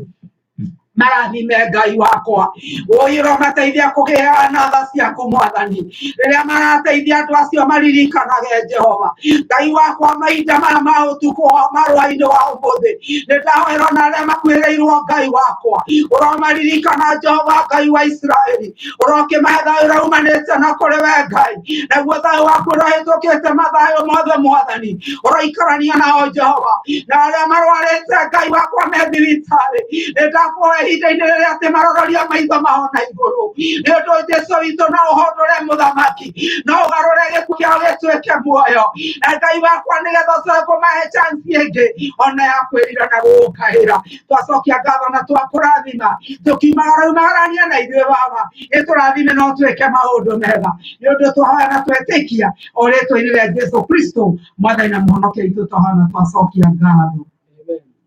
marathime Ngai wakwa, ũyũ ũromateithia kũgĩa na tha ciaku Mwathani, rĩrĩa marateithia andũ acio maririkanage Jehova Ngai wakwa mahinda maya ma ũtukũ marũa-inĩ wa ũmũthĩ. Nĩ ndahoera ona arĩa makuĩrĩirwo Ngai wakwa, ũromaririkana Jehova Ngai wa Isiraeli, ũrokĩmahe thayũ ũrĩa umanĩte na kũrĩ we Ngai, naguo thayũ waku ũrahĩtũkĩte mathayũ mothe Mwathani, ũroikarania nao Jehova, na arĩa marwarĩte Ngai wakwa me thibitarĩ, nĩ ndakũhoya ihinda-inĩ rĩrĩa atĩ marororia maitho mao na igũrũ, nĩ ũndũ Jesũ witũ no ũhondũre mũthamaki, no ũgarũre gĩkuũ kĩao gĩtuĩke muoyo, na Ngai wakwa nĩgetha ũcoke kũmahe chance ĩngĩ ona ya kwĩrira na gũgũkaĩra. Twacokia ngatho na twakũrathima, tũkiumagara umagarania na ithuĩ Baba, ĩtũrathime no twĩke maũndũ mega, nĩ ũndũ twahoya na twetĩkia o rĩtwa-inĩ rĩa Jesũ Kristo Mwathani na Mũhonokia witũ, twahoya na twacokia ngatho.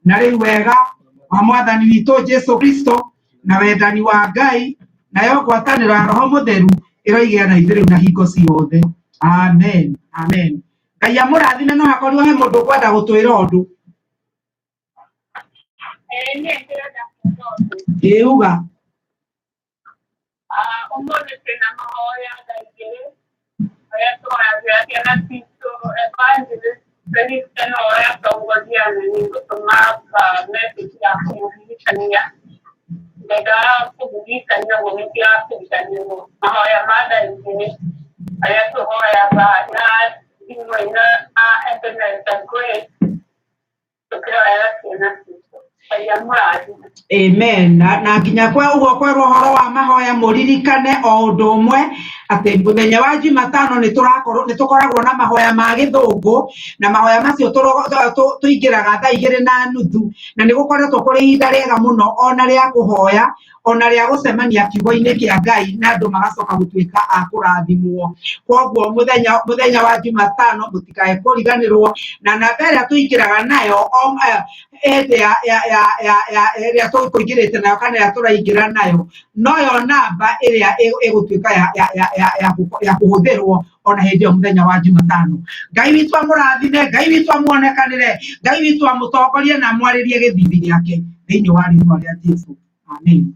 Na rĩu wega wa Mwathani witũ Jesũ Kristo na wendani wa Ngai nayo ngwatanĩro ya Roho Mũtheru ĩroigĩa na ithuĩ rĩu na hingo ciothe. Amen, amen. Ngai amũrathime. No hakorirwo he mũndũ ũkwenda gũtwĩra ũndũ. Niĩ ndĩrenda kuuga ũndũ. Ĩuga. Ũmũthĩ twĩna mahoya thaa igĩrĩ arĩa tũhoyagĩra ciana citũ. Evangelist Felista no aratongoria na nĩ ngũtũma message ya kũmũririkania. Ndendaga kũmũririkania ũguo mũtigakĩriganĩrwo mahoya ma thaa igĩrĩ arĩa tũhoyaga na thimũ ĩno ya Ebenezer Grace, tũkĩhoera ciana citũ. Ngai amũrathime. Amen. Na nginya kwa ũguo kwerwo ũhoro wa mahoya mũririkane o ũndũ ũmwe atĩ mũthenya wa Jumatano nĩ tũrakorwo nĩ tũkoragwo na mahoya ma gĩthũngũ na mahoya macio tũingĩraga thaa igĩrĩ na nuthu na nĩ gũkoretwo kũrĩ ihinda rĩega mũno ona rĩa kũhoya ona rĩa gũcemania kiugo-inĩ kĩa Ngai na andũ magacoka gũtuĩka a kũrathimwo. Koguo mũthenya wa Jumatano mũtikae kũriganĩrwo na namba ĩrĩa tũingĩraga nayo hĩndĩ ya ĩrĩa tũkũingĩrĩte nayo kana ĩrĩa tũraingĩra nayo noyo namba ĩrĩa ĩgũtuĩka ya kũhũthĩrwo ona hĩndĩ ĩyo mũthenya wa Jumatano. Ngai witũ amũrathime, Ngai witũ amuonekanĩre, Ngai witũ amũtongorie na amwarĩrie gĩthithi gĩake thĩinĩ wa rĩtwa rĩa Jesũ. Amen.